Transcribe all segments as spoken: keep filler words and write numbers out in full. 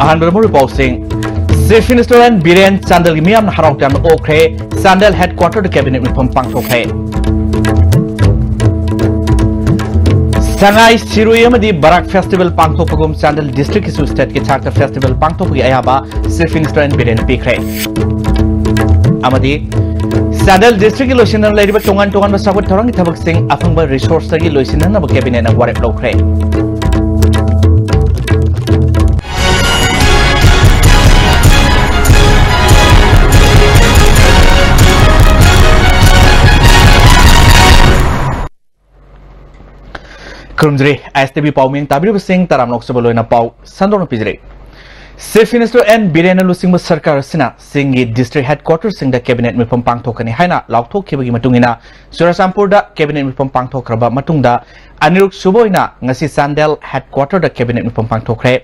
ꯑꯍꯥꯟꯕꯗ ꯃꯔꯨ ꯄꯥꯎꯁꯤꯡ꯫ Chief Minister N Biren ꯆꯥꯟꯗꯦꯜꯒꯤ ꯃꯤꯌꯥꯝꯅ ꯍꯔꯥꯎ ꯇꯌꯥꯝꯅ ꯑꯣꯛꯈ꯭ꯔꯦ꯫ ꯆꯥꯟꯗꯦꯜ headquarter ꯗ cabinet ꯃꯤꯐꯝ ꯄꯥꯡꯊꯣꯛꯈ꯭ꯔꯦ꯫ ꯁꯉꯥꯏ ꯁꯤꯔꯣꯏ ꯑꯃꯗꯤ ꯕꯔꯥꯛ festival ꯄꯥꯡꯊꯣꯛꯄꯒꯨꯝ ꯆꯥꯟꯗꯦꯜ district ꯀꯤꯁꯨ state ꯀꯤ ꯊꯥꯛꯇ festival ꯄꯥꯡꯊꯣꯛꯄꯒꯤ ꯑꯌꯥꯕ Chief Minister N Biren ꯄꯤꯈ꯭ꯔꯦ꯫ ꯑꯃꯗꯤ ꯆꯥꯟꯗꯦꯜ district ꯀꯤ ꯂꯣꯏꯁꯤꯟꯅ ꯂꯩꯔꯤꯕ ꯇꯣꯉꯥꯟ ꯇꯣꯉꯥꯟꯕ ꯆꯥꯎꯈꯠ ꯊꯧꯔꯥꯡꯒꯤ ꯊꯕꯛꯁꯤꯡ ꯑꯐꯪꯕ resource ꯇꯒꯤ ꯂꯣꯏꯁꯤꯟꯅꯅꯕ cabinet ꯅ ꯋꯥꯔꯦꯞ ꯂꯧꯈ꯭ꯔꯦ꯫ ꯈꯨꯔꯨꯝꯖꯔꯤ꯫ ꯑꯥꯏ ꯑꯦꯁ ꯇꯤ ꯚꯤ ꯄꯥꯎꯃꯤ ꯇꯥꯕꯤꯔꯤꯕꯁꯤꯡ ꯇꯔꯥꯝꯅ ꯑꯣꯛꯆꯕ ꯂꯣꯏꯅ ꯄꯥꯎ ꯁꯟꯗꯣꯛꯅ ꯄꯤꯖꯔꯤ꯫ Chief Minister N Biren ꯅ ꯂꯨꯆꯤꯡꯕ ꯁꯔꯀꯥꯔ ꯑꯁꯤꯅ ꯆꯤꯡꯒꯤ district headquarter ꯁꯤꯡꯗ cabinet ꯃꯤꯐꯝ ꯄꯥꯡꯊꯣꯛꯀꯅꯤ ꯍꯥꯏꯅ ꯂꯥꯎꯊꯣꯛꯈꯤꯕꯒꯤ ꯃꯇꯨꯡ ꯏꯟꯅ, ꯆꯨꯔꯆꯥꯟꯄꯨꯔꯗ cabinet ꯃꯤꯐꯝ ꯄꯥꯡꯊꯣꯛꯈ꯭ꯔꯕ ꯃꯇꯨꯡꯗ, ꯑꯅꯤꯔꯛ ꯁꯨꯕ ꯑꯣꯏꯅ ꯉꯁꯤ ꯆꯥꯟꯗꯦꯜ headquarter ꯗ cabinet ꯃꯤꯐꯝ ꯄꯥꯡꯊꯣꯛꯈ꯭ꯔꯦ꯫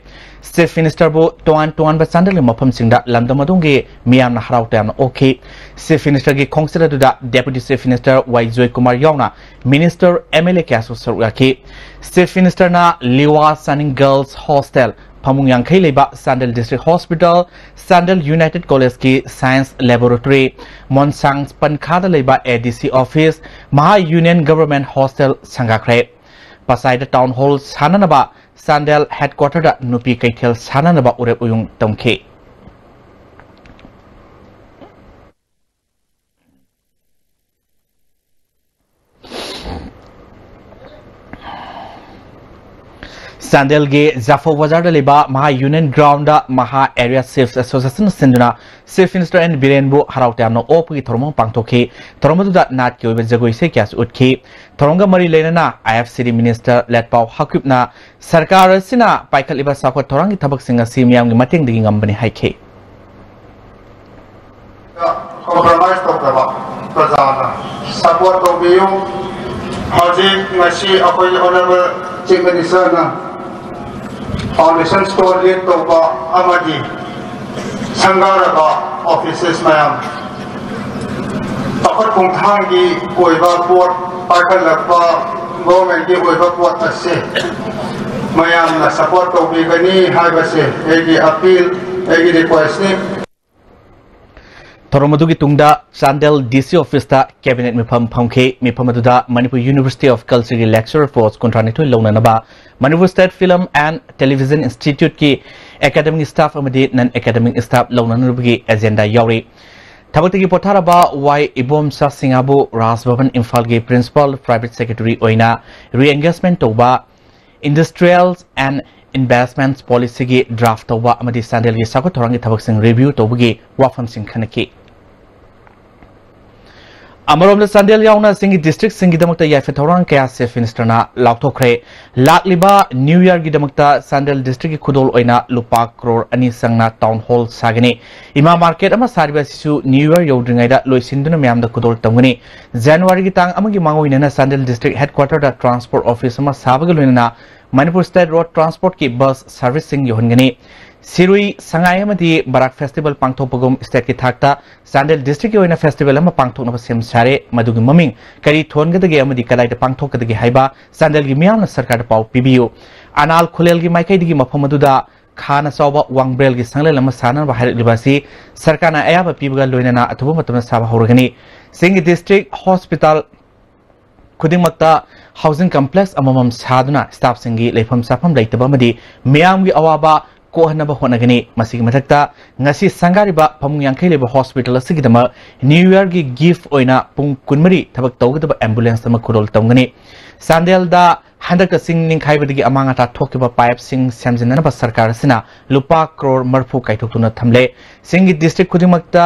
Chief Minister ꯕꯨ ꯇꯣꯉꯥꯟ ꯇꯣꯉꯥꯟꯕ ꯆꯥꯟꯗꯦꯜꯒꯤ ꯃꯐꯝꯁꯤꯡꯗ ꯂꯝꯗꯝ ꯑꯗꯨꯒꯤ ꯃꯤꯌꯥꯝꯅ ꯍꯔꯥꯎ ꯇꯌꯥꯝꯅ ꯑꯣꯛꯈꯤ꯫ Chief Minister ꯒꯤ ꯈꯣꯡꯆꯠ ꯑꯗꯨꯗ Deputy Chief Minister ꯋꯥꯏ ꯖꯣꯏꯀꯨꯃꯥꯔ ꯌꯥꯎꯅ minister, M L A ꯀꯌꯥꯁꯨ ꯁꯔꯨꯛ ꯌꯥꯈꯤ꯫ Chief Minister ꯅ ꯂꯤꯋꯥ ꯁꯥꯅꯤꯡ Girls Hostel, ꯐꯃꯨꯡ ꯌꯥꯡꯈꯩ ꯂꯩꯕ Chandel District Hospital, Chandel United College ꯀꯤ Science Laboratory, ꯃꯣꯟꯁꯥꯡ ꯄꯟꯈꯥꯗ ꯂꯩꯕ A D C office, ꯃꯍꯥ Union Government Hostel ꯁꯪꯒꯥꯈ꯭ꯔꯦ꯫ ꯄꯁꯥꯏꯗ Town Hall ꯁꯥꯟꯅꯅꯕ Chandel headquarter ꯗ ꯅꯨꯄꯤ ꯀꯩꯊꯦꯜ ꯁꯥꯟꯅꯅꯕ ꯎꯔꯦꯞ ꯎꯌꯨꯡ ꯇꯝꯈꯤ꯫ ꯆꯥꯟꯗꯦꯜꯒꯤ ꯖꯥꯐꯧ ꯕꯖꯥꯔꯗ ꯂꯩꯕ ꯃꯍꯥ Union Ground ꯗ ꯃꯍꯥ Area Chiefs Association ꯁꯤꯟꯗꯨꯅ Chief Minister N Biren ꯕꯨ ꯍꯔꯥꯎ ꯇꯌꯥꯝꯅ ꯑꯣꯛꯄꯒꯤ ꯊꯧꯔꯝ ꯑꯃ ꯄꯥꯡꯊꯣꯛꯈꯤ꯫ ꯊꯧꯔꯝ ꯑꯗꯨꯗ ꯅꯥꯠꯀꯤ ꯑꯣꯏꯕ ꯖꯒꯣꯏ ꯏꯁꯩ ꯀꯌꯥꯁꯨ ꯎꯠꯈꯤ꯫ ꯊꯧꯔꯝꯒ ꯃꯔꯤ ꯂꯩꯅꯅ I F C D Minister ꯂꯦꯠꯄꯥꯎ ꯍꯥꯀꯤꯞꯅ ꯁꯔꯀꯥꯔ ꯑꯁꯤꯅ ꯄꯥꯏꯈꯠꯂꯤꯕ ꯆꯥꯎꯈꯠ ꯊꯧꯔꯥꯡꯒꯤ ꯊꯕꯛꯁꯤꯡ ꯑꯁꯤ ꯃꯤꯌꯥꯝꯒꯤ ꯃꯇꯦꯡꯗꯒꯤ ꯉꯝꯕꯅꯤ ꯍꯥꯏꯈꯤ꯫ Compromise ꯇꯧꯗꯕ ꯄ꯭ꯔꯖꯥꯅ support ꯇꯧꯕꯤꯌꯨ꯫ ꯍꯧꯖꯤꯛ ꯉꯁꯤ ꯑꯩꯈꯣꯏ Honourable Chief Minister ꯅ foundation stone laid ꯇꯧꯕ ꯑꯃꯗꯤ ꯁꯪꯒꯥꯔꯕ offices ꯃꯌꯥꯝ, ꯆꯥꯎꯈꯠ ꯈꯣꯡꯊꯥꯡꯒꯤ ꯑꯣꯏꯕ ꯄꯣꯠ ꯄꯥꯏꯈꯠꯂꯛꯄ, government ꯀꯤ ꯑꯣꯏꯕ ꯄꯣꯠ ꯑꯁꯤ ꯃꯌꯥꯝꯅ ꯁꯄꯣꯔꯠ ꯇꯧꯕꯤꯒꯅꯤ ꯍꯥꯏꯕꯁꯦ ꯑꯩꯒꯤ ꯑꯄꯤꯜ, ꯑꯩꯒꯤ ꯔꯤꯀ꯭ꯋꯦꯁꯅꯤ꯫ ꯊꯧꯔꯝ ꯑꯗꯨꯒꯤ ꯇꯨꯡꯗ ꯆꯥꯟꯗꯦꯜ ꯗꯤ ꯁꯤ ꯑꯣꯐꯤꯁꯇ ꯀꯦꯕꯤꯅꯦꯠ ꯃꯤꯐꯝ ꯐꯝꯈꯤ꯫ ꯃꯤꯐꯝ ꯑꯗꯨꯗ ꯃꯅꯤꯄꯨꯔ ꯌꯨꯅꯤꯚꯔꯁꯤꯇꯤ ꯑꯣꯐ ꯀꯜꯆꯔꯒꯤ ꯂꯦꯛꯆꯔꯔ ꯄꯣꯁ ꯀꯨꯟꯊ꯭ꯔꯥꯅꯤꯊꯣꯏ ꯂꯧꯅꯅꯕ, Manipur state film and television ꯏꯟꯁꯇꯤꯇ꯭ꯌꯨꯠꯀꯤ ꯑꯦꯀꯥꯗꯃꯤꯛ ꯁ꯭ꯇꯥꯐ ꯑꯃꯗꯤ ꯅꯟ ꯑꯦꯀꯥꯗꯃꯤꯛ ꯁ꯭ꯇꯥꯐ ꯂꯧꯅꯅꯕꯒꯤ ꯑꯦꯖꯦꯟꯗꯥ ꯌꯥꯎꯔꯤ꯫ ꯊꯕꯛꯇꯒꯤ ꯄꯣꯊꯥꯔꯕ ꯋꯥꯏ ꯏꯕꯣꯝꯆꯥ ꯁꯤꯡꯍꯕꯨ ꯔꯥꯖ ꯚꯕꯟ ꯏꯝꯐꯥꯜꯒꯤ ꯄ꯭ꯔꯤꯟꯁꯤꯄꯥꯜ ꯄ꯭ꯔꯥꯏꯚꯦꯠ ꯁꯦꯀ꯭ꯔꯦꯇꯔꯤ ꯑꯣꯏꯅ ꯔꯤꯑꯦꯡꯒꯦꯖꯃꯦꯟ ꯇꯧꯕ Industrials and Investments Policyꯒꯤ ꯗ꯭ꯔꯥꯐ ꯇꯧꯕ ꯑꯃꯗꯤ ꯆꯥꯟꯗꯦꯜꯒꯤ ꯆꯥꯎꯈꯠ ꯊꯧꯔꯥꯡꯒꯤ ꯊꯕꯛꯁꯤꯡ ꯔꯤꯚ꯭ꯌꯨ ꯇꯧꯕꯒꯤ ꯋꯥꯐꯝꯁꯤꯡ ꯈꯟꯅꯈꯤ꯫ ꯑꯃꯔꯣꯝꯗ ꯆꯥꯟꯗꯦꯜ ꯌꯥꯎꯅ ꯆꯤꯡꯒꯤ ꯗꯤꯁꯇ꯭ꯔꯤꯛꯁꯤꯡꯒꯤꯗꯃꯛꯇ ꯌꯥꯏꯐ ꯊꯧꯔꯥꯡ ꯀꯌꯥ ꯆꯤꯐ ꯃꯤꯅꯤꯁꯇꯔꯅ ꯂꯥꯎꯊꯣꯛꯈ꯭ꯔꯦ꯫ ꯂꯥꯛꯂꯤꯕ ꯅ꯭ꯌꯨ ꯌꯔꯒꯤꯗꯃꯛꯇ ꯆꯥꯟꯗꯦꯜ ꯗꯤꯁꯇ꯭ꯔꯤꯛꯀꯤ ꯈꯨꯗꯣꯜ ꯑꯣꯏꯅ ꯂꯨꯄꯥ ꯀ꯭ꯔꯣꯔ ꯑꯅꯤ ꯆꯪꯅ ꯇꯥꯎꯟ ꯍꯣꯜ ꯁꯥꯒꯅꯤ꯫ ꯏꯃꯥ ꯃꯥꯔꯀꯦꯠ ꯑꯃ ꯁꯥꯔꯤꯕ ꯑꯁꯤꯁꯨ ꯅ꯭ꯌꯨ ꯌꯔ ꯌꯧꯗ꯭ꯔꯤꯉꯩꯗ ꯂꯣꯏꯁꯤꯟꯗꯨꯅ ꯃꯤꯌꯥꯝꯗ ꯈꯨꯗꯣꯜ ꯇꯝꯒꯅꯤ꯫ ꯖꯅꯋꯥꯔꯤꯒꯤ ꯇꯥꯡ ꯑꯃꯒꯤ ꯃꯥꯡꯑꯣꯏꯅꯅ ꯆꯥꯟꯗꯦꯜ ꯗꯤꯁꯇ꯭ꯔꯤꯛ ꯍꯦꯗꯀ꯭ꯋꯥꯇꯔꯗ ꯇ꯭ꯔꯥꯟꯁꯄꯣꯔꯠ ꯑꯣꯐꯤꯁ ꯑꯃ ꯁꯥꯕꯒ ꯂꯣꯏꯅꯅ ꯃꯅꯤꯄꯨꯔ ꯁ꯭ꯇꯦꯠ ꯔꯣꯗ ꯇ꯭ꯔꯥꯟꯁꯄꯣꯔꯠꯀꯤ ꯕꯁ ꯁꯔꯚꯤꯁꯁꯤꯡ ꯌꯧꯍꯟꯒꯅꯤ꯫ ꯁꯤꯔꯨꯏ ꯁꯉꯥꯏ ꯑꯃꯗꯤ ꯕꯔꯥꯛ ꯐꯦꯁꯇꯤꯚꯦꯜ ꯄꯥꯡꯊꯣꯛꯄꯒꯨꯝ ꯁ꯭ꯇꯦꯠꯀꯤ ꯊꯥꯛꯇ ꯆꯥꯟꯗꯦꯜ ꯗꯤꯁꯇ꯭ꯔꯤꯛꯀꯤ ꯑꯣꯏꯅ ꯐꯦꯁꯇꯤꯚꯦꯜ ꯑꯃ ꯄꯥꯡꯊꯣꯛꯅꯕ ꯁꯦꯝ ꯁꯥꯔꯦ꯫ ꯃꯗꯨꯒꯤ ꯃꯃꯤꯡ ꯀꯔꯤ ꯊꯣꯟꯒꯗꯒꯦ ꯑꯃꯗꯤ ꯀꯗꯥꯏꯗ ꯄꯥꯡꯊꯣꯛꯀꯗꯒꯦ ꯍꯥꯏꯕ ꯆꯥꯟꯗꯦꯜꯒꯤ ꯃꯤꯌꯥꯝꯅ ꯁꯔꯀꯥꯔꯗ ꯄꯥꯎ ꯄꯤꯕꯤꯌꯨ꯫ ꯑꯅꯥꯜ ꯈꯨꯂꯦꯜꯒꯤ ꯃꯥꯏꯀꯩꯗꯒꯤ ꯃꯐꯝ ꯑꯗꯨꯗ ꯈꯥꯅ ꯆꯥꯎꯕ ꯋꯥꯡꯕ꯭ꯔꯦꯜꯒꯤ ꯁꯪꯂꯦꯟ ꯑꯃ ꯁꯥꯅꯅꯕ ꯍꯥꯏꯔꯛꯂꯤꯕ ꯑꯁꯤ ꯁꯔꯀꯥꯔꯅ ꯑꯌꯥꯕ ꯄꯤꯕꯒ ꯂꯣꯏꯅꯅ ꯑꯊꯨꯕ ꯃꯇꯝꯗ ꯁꯥꯕ ꯍꯧꯔꯒꯅꯤ꯫ ꯆꯤꯡꯒꯤ ꯗꯤꯁꯇ꯭ꯔꯤꯛ ꯍꯣꯁꯄꯤꯇꯥꯜ ꯈꯨꯗꯤꯡꯃꯛꯇ ꯍꯥꯎꯁꯤꯡ ꯀꯝꯄ꯭ꯂꯦꯛꯁ ꯑꯃꯃꯝ ꯁꯥꯗꯨꯅ ꯁ꯭ꯇꯥꯐꯁꯤꯡꯒꯤ ꯂꯩꯐꯝ ꯆꯥꯐꯝ ꯂꯩꯇꯕ ꯑꯃꯗꯤ ꯃꯤꯌꯥꯝꯒꯤ ꯑꯋꯥꯕ ꯀꯣꯛꯍꯟꯅꯕ ꯍꯣꯠꯅꯒꯅꯤ꯫ ꯃꯁꯤꯒꯤ ꯃꯊꯛꯇ ꯉꯁꯤ ꯁꯪꯒꯥꯔꯤꯕ ꯐꯃꯨꯡ ꯌꯥꯡꯈꯩ ꯂꯩꯕ ꯍꯣꯁꯄꯤꯇꯥꯜ ꯑꯁꯤꯒꯤꯗꯃꯛ ꯅ꯭ꯌꯨ ꯌꯔꯒꯤ ꯒꯤꯐ ꯑꯣꯏꯅ ꯄꯨꯡ ꯀꯨꯟꯃꯔꯤ ꯊꯕꯛ ꯇꯧꯒꯗꯕ ꯑꯦꯝꯕꯨꯂꯦꯟꯁ ꯑꯃ ꯈꯨꯗꯣꯜ ꯇꯝꯒꯅꯤ꯫ ꯆꯥꯟꯗꯦꯜꯗ ꯍꯟꯗꯛꯇ ꯆꯤꯡ ꯅꯤꯡꯈꯥꯏꯕꯗꯒꯤ ꯑꯃꯥꯡ ꯑꯇꯥ ꯊꯣꯛꯈꯤꯕ ꯄꯥꯏꯞꯁꯤꯡ ꯁꯦꯝꯖꯤꯟꯅꯅꯕ ꯁꯔꯀꯥꯔ ꯑꯁꯤꯅ ꯂꯨꯄꯥ ꯀ꯭ꯔꯣꯔ ꯃꯔꯤꯐꯨ ꯀꯥꯏꯊꯣꯛꯇꯨꯅ ꯊꯝꯂꯦ꯫ ꯆꯤꯡꯒꯤ ꯗꯤꯁꯇ꯭ꯔꯤꯛ ꯈꯨꯗꯤꯡꯃꯛꯇ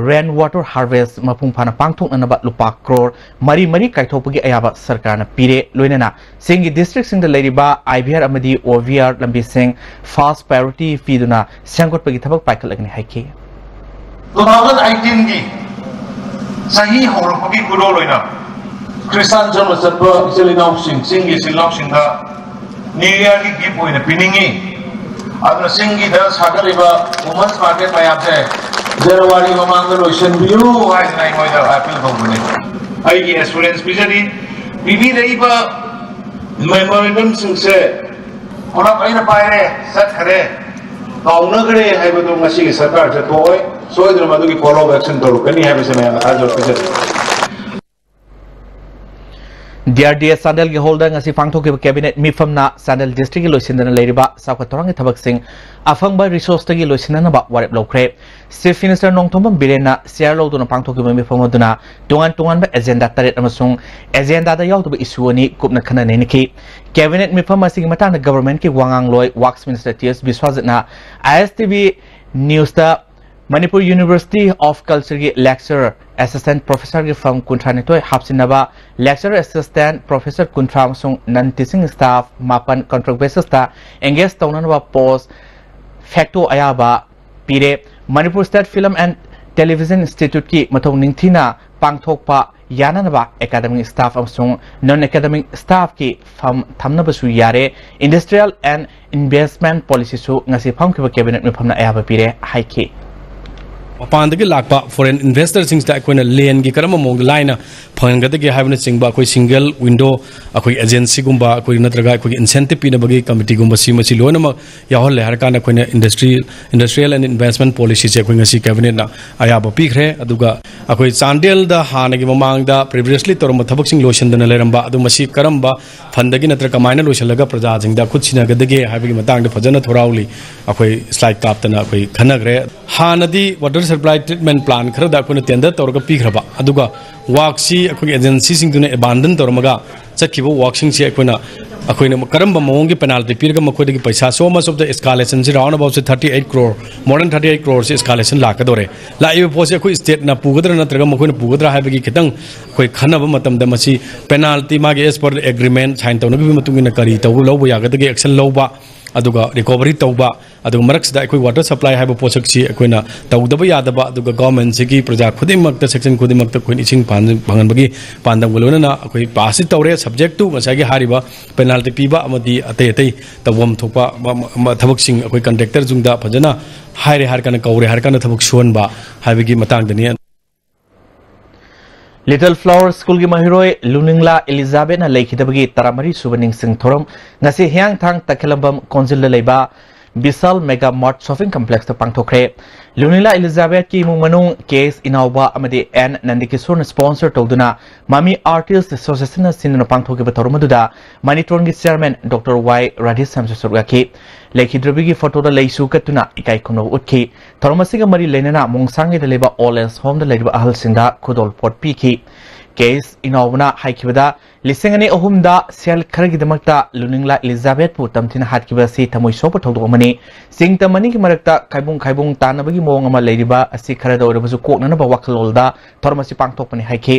ꯔꯦꯟ ꯋꯥꯇꯔ ꯍꯥꯔꯚꯦꯁ ꯃꯄꯨꯡ ꯐꯥꯅ ꯄꯥꯡꯊꯣꯛꯅꯅꯕ ꯂꯨꯄꯥ ꯀ꯭ꯔꯣꯔ ꯃꯔꯤ ꯃꯔꯤ ꯀꯥꯏꯊꯣꯛꯄꯒꯤ ꯑꯌꯥꯕ ꯁꯔꯀꯥꯔꯅ ꯄꯤꯔꯦ꯫ ꯂꯣꯏꯅꯅ ꯆꯤꯡꯒꯤ ꯗꯤꯁꯇ꯭ꯔꯤꯛꯁꯤꯡꯗ ꯂꯩꯔꯤꯕ ꯑꯥꯏ ꯚꯤ ꯑꯥꯔ ꯑꯃꯗꯤ ꯑꯣ ꯚꯤ ꯑꯥꯔ ꯂꯝꯕꯤꯁꯤꯡ ꯐꯥꯔꯁ ꯄ꯭ꯔꯥꯏꯌꯣꯔꯤꯇꯤ ꯄꯤꯗꯨꯅ ꯁꯦꯝꯒꯠꯄꯒꯤ ꯊꯕꯛ ꯄꯥꯏꯈꯠꯂꯒꯅꯤ ꯍꯥꯏꯈꯤ꯫ ꯇꯨ ꯊꯥꯎꯖꯟ ꯑꯩꯠꯇꯤꯟꯒꯤ ꯆꯍꯤ ꯍꯧꯔꯛꯄꯒꯤ ꯈꯨꯗꯣꯜ ꯑꯣꯏꯅ ꯈ꯭ꯔꯤꯁꯇꯥꯟ ꯆꯠꯄ ꯏꯆꯤꯜ ꯏꯅꯥꯎꯁꯤꯡ, ꯆꯤꯡꯒꯤ ꯏꯆꯤꯜ ꯏꯅꯥꯎꯁꯤꯡꯗ ꯅ꯭ꯌꯨ ꯏꯌꯥꯔꯒꯤ ꯒꯤꯐ ꯑꯣꯏꯅ ꯄꯤꯅꯤꯡꯉꯤ꯫ ꯑꯗꯨꯅ ꯆꯤꯡꯒꯤꯗ ꯁꯥꯒꯠꯂꯤꯕ ꯋꯨꯃꯟꯁ ꯃꯥꯔꯀꯦꯠ ꯃꯌꯥꯝꯁꯦ ꯖꯅꯋꯥꯔꯤ ꯃꯃꯥꯡꯗ ꯂꯣꯏꯁꯤꯟꯕꯤꯌꯨ ꯍꯥꯏꯗꯅ ꯑꯩꯉꯣꯟꯗ ꯑꯥꯄꯤꯜ ꯇꯧꯕꯅꯤ꯫ ꯑꯩꯒꯤ ꯑꯦꯁꯨꯔꯦꯟꯁ ꯄꯤꯖꯔꯤ꯫ ꯄꯤꯕꯤꯔꯛꯏꯕ ꯃꯦꯃꯣꯔꯦꯟꯗꯝꯁꯤꯡꯁꯦ ꯄꯨꯂꯞ ꯑꯩꯅ ꯄꯥꯏꯔꯦ, ꯆꯠꯈ꯭ꯔꯦ, ꯀꯥꯎꯅꯈ꯭ꯔꯦ ꯍꯥꯏꯕꯗꯨ ꯉꯁꯤꯒꯤ ꯁꯔꯀꯥꯔꯁꯦ ꯊꯣꯛꯑꯣꯏ꯫ ꯁꯣꯏꯗꯅ ꯃꯗꯨꯒꯤ follow up action ꯇꯧꯔꯛꯀꯅꯤ ꯍꯥꯏꯕꯁꯦ ꯃꯌꯥꯝꯗ ꯊꯥꯖꯕ ꯄꯤꯖꯔꯤ꯫ ꯗꯤ ꯑꯥꯔ ꯗꯤ ꯑꯦ ꯆꯥꯟꯗꯦꯜꯒꯤ ꯍꯣꯜꯗ ꯉꯁꯤ ꯄꯥꯡꯊꯣꯛꯈꯤꯕ ꯀꯦꯕꯤꯅꯦꯠ ꯃꯤꯐꯝꯅ ꯆꯥꯟꯗꯦꯜ ꯗꯤꯁꯇ꯭ꯔꯤꯛꯀꯤ ꯂꯣꯏꯁꯤꯟꯗꯅ ꯂꯩꯔꯤꯕ ꯆꯥꯎꯈꯠ ꯊꯧꯔꯥꯡꯒꯤ ꯊꯕꯛꯁꯤꯡ ꯑꯐꯪꯕ ꯔꯤꯁꯣꯔꯁꯇꯒꯤ ꯂꯣꯏꯁꯤꯟꯅꯅꯕ ꯋꯥꯔꯦꯞ ꯂꯧꯈ꯭ꯔꯦ꯫ ꯆꯤꯐ ꯃꯤꯅꯤꯁꯇꯔ ꯅꯣꯡꯊꯣꯝꯕꯝ ꯕꯤꯔꯦꯟꯅ ꯆꯤꯌꯥꯔ ꯂꯧꯗꯨꯅ ꯄꯥꯡꯊꯣꯛꯈꯤꯕ ꯃꯤꯐꯝ ꯑꯗꯨꯅ ꯇꯣꯉꯥꯟ ꯇꯣꯉꯥꯟꯕ ꯑꯦꯖꯦꯟꯗꯥ ꯇꯔꯦꯠ ꯑꯃꯁꯨꯡ ꯑꯦꯖꯦꯟꯗꯥꯗ ꯌꯥꯎꯗꯕ ꯏꯁꯨ ꯑꯅꯤ ꯀꯨꯞꯅ ꯈꯟꯅ ꯅꯩꯅꯈꯤ꯫ ꯀꯦꯕꯤꯅꯦꯠ ꯃꯤꯐꯝ ꯑꯁꯤꯒꯤ ꯃꯇꯥꯡꯗ ꯒꯚꯔꯟꯃꯦꯟꯠꯀꯤ ꯋꯥꯉꯥꯡꯂꯣꯏ ꯋꯥꯛꯁ ꯃꯤꯅꯤꯁꯇꯔ ꯇꯤ ꯑꯦꯁ ꯕꯤꯁ꯭ꯋꯥꯖꯤꯠꯅ ꯑꯥꯏ ꯑꯦꯁ ꯇꯤ ꯚꯤ ꯅ꯭ꯌꯨꯁꯇ ꯃꯅꯤꯄꯨꯔ ꯌꯨꯅꯤꯚꯔꯁꯤꯇꯤ ꯑꯣꯐ ꯀꯜꯆꯔꯒꯤ ꯂꯦꯛꯆꯔꯔ ꯑꯦꯁꯤꯁꯇꯦꯟꯠ ꯄ꯭ꯔꯣꯐꯦꯁꯔꯒꯤ ꯐꯝ ꯀꯨꯟꯊ꯭ꯔꯥꯅꯤꯊꯣꯏ ꯍꯥꯞꯆꯤꯟꯅꯕ, lecturer assistant professor ꯀꯨꯟꯊ꯭ꯔꯥ ꯑꯃꯁꯨꯡ non teaching staff ꯃꯥꯄꯟ contract basisꯇ engage ꯇꯧꯅꯅꯕ post facto ꯑꯌꯥꯕ ꯄꯤꯔꯦ꯫ Manipur State Film and Television Instituteꯀꯤ ꯃꯊꯧ ꯅꯤꯡꯊꯤꯅ ꯄꯥꯡꯊꯣꯛꯄ ꯌꯥꯅꯅꯕ academic staff ꯑꯃꯁꯨꯡ non academic staffꯀꯤ ꯐꯝ ꯊꯝꯅꯕꯁꯨ ꯌꯥꯔꯦ꯫ Industrial and investment policyꯁꯨ ꯉꯁꯤ ꯐꯝꯈꯤꯕ ꯀꯦꯕꯤꯅꯦꯠ ꯃꯤꯐꯝꯅ ꯑꯌꯥꯕ ꯄꯤꯔꯦ ꯍꯥꯏꯈꯤ꯫ ꯃꯄꯥꯟꯗꯒꯤ ꯂꯥꯛꯄ foreign investorꯁꯤꯡꯁꯤꯗ ꯑꯩꯈꯣꯏꯅ ꯂꯦꯟꯒꯤ ꯀꯔꯝꯕ ꯃꯑꯣꯡꯗ ꯂꯥꯏꯅ ꯐꯪꯍꯟꯒꯗꯒꯦ ꯍꯥꯏꯕꯅꯆꯤꯡꯕ ꯑꯩꯈꯣꯏ single window, ꯑꯩꯈꯣꯏ agencyꯒꯨꯝꯕ, ꯑꯩꯈꯣꯏ ꯅꯠꯇ꯭ꯔꯒ ꯑꯩꯈꯣꯏꯒꯤ incentive ꯄꯤꯅꯕꯒꯤ committeeꯒꯨꯝꯕ, ꯁꯤ ꯃꯁꯤ ꯂꯣꯏꯅꯃꯛ ꯌꯥꯎꯍꯜꯂꯦ ꯍꯥꯏꯔꯀꯥꯟꯗ ꯑꯩꯈꯣꯏꯅ industry, industrial and investment policyꯁꯦ ꯑꯩꯈꯣꯏ ꯉꯁꯤ cabinetꯅ ꯑꯌꯥꯕ ꯄꯤꯈ꯭ꯔꯦ꯫ ꯑꯗꯨꯒ ꯑꯩꯈꯣꯏ ꯆꯥꯟꯗꯦꯜꯗ ꯍꯥꯟꯅꯒꯤ ꯃꯃꯥꯡꯗ previously ꯇꯧꯔꯝꯕ ꯊꯕꯛꯁꯤꯡ ꯂꯣꯏꯁꯤꯟꯗꯅ ꯂꯩꯔꯝꯕ ꯑꯗꯨ ꯃꯁꯤ ꯀꯔꯝꯕ fundꯗꯒꯤ ꯅꯠꯇ꯭ꯔꯒ ꯀꯃꯥꯏꯅ ꯂꯣꯏꯁꯤꯜꯂꯒ ꯄ꯭ꯔꯖꯥꯁꯤꯡꯗ ꯈꯨꯠ ꯁꯤꯟꯅꯒꯗꯒꯦ ꯍꯥꯏꯕꯒꯤ ꯃꯇꯥꯡꯗ ꯐꯖꯅ thoroughly ꯑꯩꯈꯣꯏ slide ꯀꯥꯞꯇꯅ ꯑꯩꯈꯣꯏ ꯈꯟꯅꯈ꯭ꯔꯦ꯫ ꯍꯥꯟꯅꯗꯤ water supply treatment plant ꯈꯔꯗ ꯑꯩꯈꯣꯏꯅ tender ꯇꯧꯔꯒ ꯄꯤꯈ꯭ꯔꯕ, ꯑꯗꯨꯒ workꯁꯤ ꯑꯩꯈꯣꯏꯒꯤ agencyꯁꯤꯡꯗꯨꯅ abandon ꯇꯧꯔꯝꯃꯒ ꯆꯠꯈꯤꯕ workꯁꯤꯡꯁꯤ ꯑꯩꯈꯣꯏꯅ, ꯑꯩꯈꯣꯏꯅ ꯀꯔꯝꯕ ꯃꯑꯣꯡꯒꯤ penalty ꯄꯤꯔꯒ ꯃꯈꯣꯏꯗꯒꯤ ꯄꯩꯁꯥ, so much of the escalationꯁꯤ round aboutꯁꯤ thirty eight crore, more than thirty eight croreꯁꯤ escalation ꯂꯥꯛꯀꯗꯧꯔꯦ꯫ ꯂꯥꯛꯏꯕ ꯄꯣꯠꯁꯤ ꯑꯩꯈꯣꯏ stateꯅ ꯄꯨꯒꯗ꯭ꯔꯥ ꯅꯠꯇ꯭ꯔꯒ ꯃꯈꯣꯏꯅ ꯄꯨꯒꯗ꯭ꯔꯥ ꯍꯥꯏꯕꯒꯤ ꯈꯤꯇꯪ ꯑꯩꯈꯣꯏ ꯈꯟꯅꯕ ꯃꯇꯝꯗ ꯃꯁꯤ penalty ꯃꯥꯒꯤ as per agreement sign ꯇꯧꯅꯈꯤꯕꯒꯤ ꯃꯇꯨꯡ ꯏꯟꯅ ꯀꯔꯤ ꯇꯧꯕ ꯂꯧꯕ ꯌꯥꯒꯗꯒꯦ action ꯂꯧꯕ, ꯑꯗꯨꯒ recovery ꯇꯧꯕ, ꯑꯗꯨꯒ ꯃꯔꯛꯁꯤꯗ ꯑꯩꯈꯣꯏ water supply ꯍꯥꯏꯕ ꯄꯣꯠꯁꯛꯁꯤ ꯑꯩꯈꯣꯏꯅ ꯇꯧꯗꯕ ꯌꯥꯗꯕ, ꯑꯗꯨꯒ governmentꯁꯤꯒꯤ ꯄ꯭ꯔꯖꯥ ꯈꯨꯗꯤꯡꯃꯛꯇ, section ꯈꯨꯗꯤꯡꯃꯛꯇ ꯑꯩꯈꯣꯏꯅ ꯏꯁꯤꯡ ꯐꯪꯍꯟ-, ꯐꯪꯍꯟꯕꯒꯤ ꯄꯥꯟꯗꯝꯒ ꯂꯣꯏꯅꯅ ꯑꯩꯈꯣꯏ passꯁꯤ ꯇꯧꯔꯦ꯫ Subject to ꯉꯁꯥꯏꯒꯤ ꯍꯥꯏꯔꯤꯕ penalty ꯄꯤꯕ ꯑꯃꯗꯤ ꯑꯇꯩ ꯑꯇꯩ ꯇꯧꯐꯝ ꯊꯣꯛꯄ ꯃ-, ꯃ-, ꯊꯕꯛꯁꯤꯡ ꯑꯩꯈꯣꯏ contractorꯁꯤꯡꯗ ꯐꯖꯅ ꯍꯥꯏꯔꯦ ꯍꯥꯏꯔ ꯀꯥꯟꯗ, ꯀꯧꯔꯦ ꯍꯥꯏꯔ ꯀꯥꯟꯗ ꯊꯕꯛ ꯁꯨꯍꯟꯕ ꯍꯥꯏꯕꯒꯤ ꯃꯇꯥꯡꯗꯅꯤ꯫ Little Flower Schoolꯒꯤ ꯃꯍꯩꯔꯣꯏ ꯂꯨꯅꯤꯡꯂꯥ ꯏꯂꯤꯖꯥꯕꯦꯠꯅ ꯂꯩꯈꯤꯗꯕꯒꯤ ꯇꯔꯥꯃꯔꯤ ꯁꯨꯕ ꯅꯤꯡꯁꯤꯡ ꯊꯧꯔꯝ ꯉꯁꯤ ꯍꯤꯌꯥꯡꯊꯥꯡ ꯇꯈꯦꯂꯝꯕꯝ ꯀꯣꯟꯖꯤꯜꯗ ꯂꯩꯕ ꯕꯤꯁꯥꯜ ꯃꯦꯒꯥ ꯃꯥꯔꯠ ꯁꯣꯄꯤꯡ ꯀꯝꯄ꯭ꯂꯦꯛꯁꯇ ꯄꯥꯡꯊꯣꯛꯈ꯭ꯔꯦ꯫ ꯂꯨꯅꯤꯡꯂꯥ ꯏꯂꯤꯖꯥꯕꯦꯠꯀꯤ ꯏꯃꯨꯡ ꯃꯅꯨꯡ ꯀꯦ ꯑꯦꯁ ꯏꯅꯥꯎꯕ ꯑꯃꯗꯤ ꯑꯦꯟ ꯅꯟꯗꯀꯤꯁꯣꯔꯅ ꯁ꯭ꯄꯣꯟꯁꯔ ꯇꯧꯗꯨꯅ ꯃꯃꯤ ꯑꯥꯔꯇꯤꯁ ꯑꯦꯁꯣꯁꯤꯌꯦꯁꯟꯅ ꯁꯤꯟꯗꯨꯅ ꯄꯥꯡꯊꯣꯛꯈꯤꯕ ꯊꯧꯔꯝ ꯑꯗꯨꯗ ꯃꯅꯤꯇꯣꯟꯒꯤ ꯆꯤꯌꯔꯃꯦꯟ ꯗꯣꯛꯇꯔ ꯋꯥꯏ ꯔꯥꯙꯦꯁ꯭ꯌꯥꯝꯁꯨ ꯁꯔꯨꯛ ꯌꯥꯈꯤ꯫ ꯂꯩꯈꯤꯗ꯭ꯔꯕꯤꯒꯤ ꯐꯣꯇꯣꯗ ꯂꯩꯁꯨ ꯀꯠꯇꯨꯅ ꯏꯀꯥꯏ ꯈꯨꯝꯅꯕ ꯎꯠꯈꯤ꯫ ꯊꯧꯔꯝ ꯑꯁꯤꯒ ꯃꯔꯤ ꯂꯩꯅꯅ ꯃꯣꯡꯁꯥꯡꯒꯩꯗ ꯂꯩꯕ ꯑꯣꯜ ꯑꯦꯖ ꯍꯣꯝꯗ ꯂꯩꯔꯤꯕ ꯑꯍꯜꯁꯤꯡꯗ ꯈꯨꯗꯣꯜ ꯄꯣꯠ ꯄꯤꯈꯤ꯫ ꯀꯦ ꯑꯦꯁ ꯏꯅꯥꯎꯕꯅ ꯍꯥꯏꯈꯤꯕꯗ, ꯂꯤꯁꯤꯡ ꯑꯅꯤ ꯑꯍꯨꯝꯗ ꯁꯦꯜ ꯈꯔꯒꯤꯗꯃꯛꯇ ꯂꯨꯅꯤꯡꯂꯥ ꯏꯂꯤꯖꯥꯕꯦꯠꯄꯨ ꯇꯝꯊꯤꯅ ꯍꯥꯠꯈꯤꯕ ꯑꯁꯤ ꯊꯃꯣꯏ ꯁꯣꯛꯄ ꯊꯧꯗꯣꯛ ꯑꯃꯅꯤ꯫ ꯆꯤꯡ ꯇꯝ ꯑꯅꯤꯒꯤ ꯃꯔꯛꯇ ꯈꯥꯏꯕꯨꯡ ꯈꯥꯏꯕꯨꯡ ꯇꯥꯟꯅꯕꯒꯤ ꯃꯑꯣꯡ ꯑꯃ ꯂꯩꯔꯤꯕ ꯑꯁꯤ ꯈꯔꯗ ꯑꯣꯏꯔꯕꯁꯨ ꯀꯣꯛꯅꯅꯕ ꯋꯥꯈꯜꯂꯣꯟꯗ ꯊꯧꯔꯝ ꯑꯁꯤ ꯄꯥꯡꯊꯣꯛꯄꯅꯤ ꯍꯥꯏꯈꯤ꯫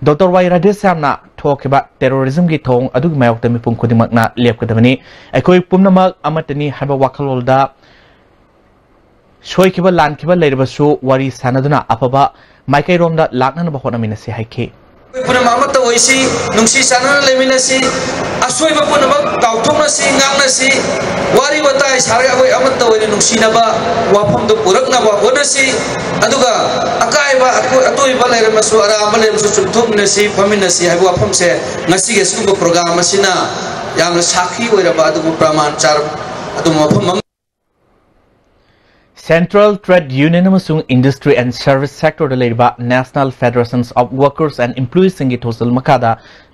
ꯗꯣꯛꯇꯔ ꯋꯥꯏ ꯔꯥꯙꯦꯁ꯭ꯌꯥꯝꯅ ꯊꯣꯛꯈꯤꯕ ꯇꯦꯔꯣꯔꯤꯖꯝꯒꯤ ꯊꯧꯑꯣꯡ ꯑꯗꯨꯒꯤ ꯃꯥꯌꯣꯛꯇ ꯃꯤꯄꯨꯝ ꯈꯨꯗꯤꯡꯃꯛꯅ ꯂꯦꯞꯀꯗꯕꯅꯤ꯫ ꯑꯩꯈꯣꯏ ꯄꯨꯝꯅꯃꯛ ꯑꯃꯠꯇꯅꯤ ꯍꯥꯏꯕ ꯋꯥꯈꯜꯂꯣꯟꯗ ꯁꯣꯏꯈꯤꯕ ꯂꯥꯟꯈꯤꯕ ꯂꯩꯔꯕꯁꯨ ꯋꯥꯔꯤ ꯁꯥꯟꯅꯗꯨꯅ ꯑꯐꯕ ꯃꯥꯏꯀꯩꯔꯣꯝꯗ ꯂꯥꯛꯅꯅꯕ ꯍꯣꯠꯅꯃꯤꯟꯅꯁꯤ ꯍꯥꯏꯈꯤ꯫ ꯑꯩꯈꯣꯏ ꯄꯨꯝꯅꯃꯛ ꯑꯃꯠꯇ ꯑꯣꯏꯁꯤ, ꯅꯨꯡꯁꯤ ꯆꯥꯟꯅꯅ ꯂꯩꯃꯤꯟꯅꯁꯤ, ꯑꯁꯣꯏꯕ ꯄꯨꯝꯅꯃꯛ ꯀꯥꯎꯊꯣꯛꯅꯁꯤ, ꯉꯥꯛꯅꯁꯤ, ꯋꯥꯔꯤ ꯋꯥꯇꯥꯏ ꯁꯥꯔꯒ ꯑꯩꯈꯣꯏ ꯑꯃꯠꯇ ꯑꯣꯏꯅ ꯅꯨꯡꯁꯤꯅꯕ ꯋꯥꯐꯝꯗꯨ ꯄꯨꯔꯛꯅꯕ ꯍꯣꯠꯅꯁꯤ꯫ ꯑꯗꯨꯒ ꯑꯀꯥꯏꯕ, ꯑꯀꯣꯏ-, ꯑꯇꯣꯏꯕ ꯂꯩꯔꯝꯃꯁꯨ, ꯑꯔꯥꯟꯕ ꯂꯩꯔꯝꯃꯁꯨ ꯆꯨꯝꯊꯣꯛꯃꯤꯟꯅꯁꯤ, ꯐꯝꯃꯤꯟꯅꯁꯤ ꯍꯥꯏꯕ ꯋꯥꯐꯝꯁꯦ ꯉꯁꯤꯒꯤ ꯑꯁꯤꯒꯨꯝꯕ ꯄ꯭ꯔꯣꯒ꯭ꯔꯥꯝ ꯑꯁꯤꯅ ꯌꯥꯝꯅ ꯁꯥꯈꯤ ꯑꯣꯏꯔꯕ ꯑꯗꯨꯒꯨꯝꯕ ꯄ꯭ꯔꯃꯥꯟ ꯆꯥꯔꯕ ꯑꯗꯨꯒꯨꯝꯕ ꯃꯐꯝ ꯑꯃ꯫ Central Trade Union ꯑꯃꯁꯨꯡ Industry and Service Sectorꯗ ꯂꯩꯔꯤꯕ National Federations of Workers and Employeesꯁꯤꯡꯒꯤ ꯊꯧꯖꯤꯜ ꯃꯈꯥꯗ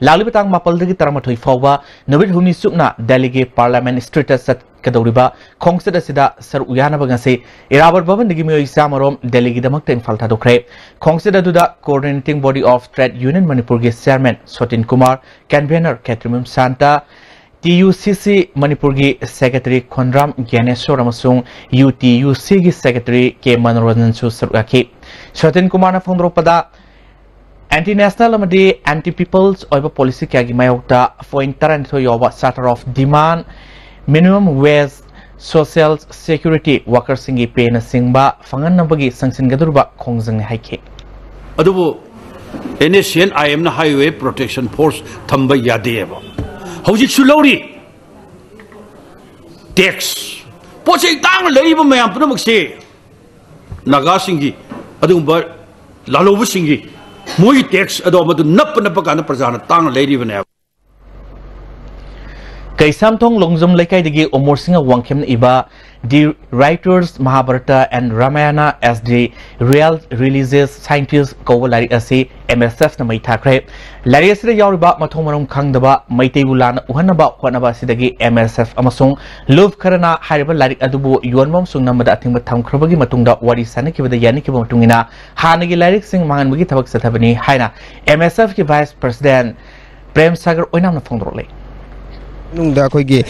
ꯂꯥꯛꯂꯤꯕ ꯇꯥꯡ ꯃꯥꯄꯜꯗꯒꯤ ꯇꯔꯥꯃꯥꯊꯣꯏ ꯐꯥꯎꯕ ꯅꯨꯃꯤꯠ ꯍꯨꯝꯅꯤ ꯆꯨꯞꯅ ꯗꯦꯜꯂꯤꯒꯤ Parliament Streetꯇ ꯆꯠꯀꯗꯧꯔꯤꯕ ꯈꯣꯡꯆꯠ ꯑꯁꯤꯗ ꯁꯔꯨꯛ ꯌꯥꯅꯕ ꯉꯁꯤ ꯏꯔꯥꯕꯣꯠ ꯚꯕꯟꯗꯒꯤ ꯃꯤꯑꯣꯏ ꯆꯥꯝꯃꯔꯣꯝ ꯗꯦꯜꯂꯤꯒꯤꯗꯃꯛꯇ ꯏꯝꯐꯥꯜ ꯊꯥꯗꯣꯛꯈ꯭ꯔꯦ꯫ ꯈꯣꯡꯆꯠ ꯑꯗꯨꯗ Coordinating Body of Trade Union ꯃꯅꯤꯄꯨꯔꯒꯤ Chairman ꯁꯣꯇꯤꯟ ꯀꯨꯃꯥꯔ, Convener ꯈꯦꯇ꯭ꯔꯤꯃꯌꯨꯝ ꯁꯥꯟꯇ, ꯇꯤ ꯌꯨ ꯁꯤ ꯁꯤ ꯃꯅꯤꯄꯨꯔꯒꯤ Secretary ꯈꯣꯟꯗ꯭ꯔꯥꯝ ꯒ꯭ꯌꯥꯅꯦꯁꯣꯔ ꯑꯃꯁꯨꯡ ꯌꯨ ꯇꯤ ꯌꯨ ꯁꯤꯒꯤ Secretary ꯀꯦ ꯃꯅꯣꯔꯟꯖꯟꯁꯨ ꯁꯔꯨꯛ ꯌꯥꯈꯤ꯫ ꯁꯣꯇꯤꯟ ꯀꯨꯃꯥꯔꯅ ꯐꯣꯡꯗꯣꯔꯛꯄꯗ, anti national ꯑꯃꯗꯤ anti people's ꯑꯣꯏꯕ policy ꯀꯌꯥꯒꯤ ꯃꯥꯌꯣꯛꯇ point ꯇꯔꯥꯅꯤꯊꯣꯏ ꯌꯥꯎꯕ Charter of Demand, minimum wage, social security workerꯁꯤꯡꯒꯤ payꯅꯆꯤꯡꯕ ꯐꯪꯍꯟꯅꯕꯒꯤ ꯆꯪꯁꯤꯟꯒꯗꯧꯔꯤꯕ ꯈꯣꯡꯖꯪꯅꯤ ꯍꯥꯏꯈꯤ꯫ ꯑꯗꯨꯕꯨ NSCN IMꯅ ꯍꯥꯏꯋꯦ protection force ꯊꯝꯕ ꯌꯥꯗꯦꯕ꯫ ꯍꯧꯖꯤꯛꯁꯨ ꯂꯧꯔꯤ꯫ Tax꯫ ꯄꯣꯠ ꯆꯩ ꯇꯥꯡꯅ ꯂꯩꯔꯤꯕ ꯃꯌꯥꯝ ꯄꯨꯝꯅꯃꯛꯁꯦ ꯅꯥꯒꯥꯁꯤꯡꯒꯤ, ꯑꯗꯨꯒꯨꯝꯕ ꯂꯥꯜꯍꯧꯕꯁꯤꯡꯒꯤ ꯃꯣꯏꯒꯤ ꯇꯦꯛꯁ ꯑꯗꯣ ꯃꯗꯨ ꯅꯞꯄ ꯅꯞꯄ ꯀꯥꯟꯗ ꯄ꯭ꯔꯖꯥꯅ ꯇꯥꯡꯅ ꯂꯩꯔꯤꯕꯅꯦꯕ꯫ ꯀꯩꯁꯥꯝꯊꯣꯡ ꯂꯣꯡꯖꯝ ꯂꯩꯀꯥꯏꯗꯒꯤ ꯑꯃꯣꯔ ꯁꯤꯡꯍ ꯋꯥꯡꯈꯦꯝꯅ ꯏꯕ The Writers Mahabharata and Ramayana as the Real Religious Scientist ꯀꯧꯕ ꯂꯥꯏꯔꯤꯛ ꯑꯁꯤ ꯑꯦꯝ ꯑꯦꯁ ꯑꯦꯐꯅ ꯃꯩ ꯊꯥꯈ꯭ꯔꯦ꯫ ꯂꯥꯏꯔꯤꯛ ꯑꯁꯤꯗ ꯌꯥꯎꯔꯤꯕ ꯃꯊꯣꯡ ꯃꯔꯝ ꯈꯪꯗꯕ, ꯃꯩꯇꯩꯕꯨ ꯂꯥꯟꯅ ꯎꯍꯟꯅꯕ ꯍꯣꯠꯅꯕ ꯑꯁꯤꯗꯒꯤ ꯑꯦꯝ ꯑꯦꯁ ꯑꯦꯐ ꯑꯃꯁꯨꯡ ꯂꯨꯞ ꯈꯔꯅ ꯍꯥꯏꯔꯤꯕ ꯂꯥꯏꯔꯤꯛ ꯑꯗꯨꯕꯨ ꯌꯣꯟꯕ ꯑꯃꯁꯨꯡ ꯅꯝꯕꯗ ꯑꯊꯤꯡꯕ ꯊꯝꯈ꯭ꯔꯕꯒꯤ ꯃꯇꯨꯡꯗ ꯋꯥꯔꯤ ꯁꯥꯅꯈꯤꯕꯗ ꯌꯥꯅꯈꯤꯕ ꯃꯇꯨꯡ ꯏꯟꯅ ꯍꯥꯟꯅꯒꯤ ꯂꯥꯏꯔꯤꯛꯁꯤꯡ ꯃꯥꯡꯍꯟꯕꯒꯤ ꯊꯕꯛ ꯆꯠꯊꯕꯅꯤ ꯍꯥꯏꯅ ꯑꯦꯝ ꯑꯦꯁ ꯑꯦꯐꯀꯤ ꯚꯥꯏꯁ ꯄ꯭ꯔꯁꯤꯗꯦꯟ ꯄ꯭ꯔꯦꯝ ꯁꯥꯒꯔ ꯑꯣꯏꯅꯥꯝꯅ ꯐꯣꯡꯗꯣꯔꯛꯂꯤ꯫ ꯃꯅꯨꯡꯗ ꯑꯩꯈꯣꯏꯒꯤ,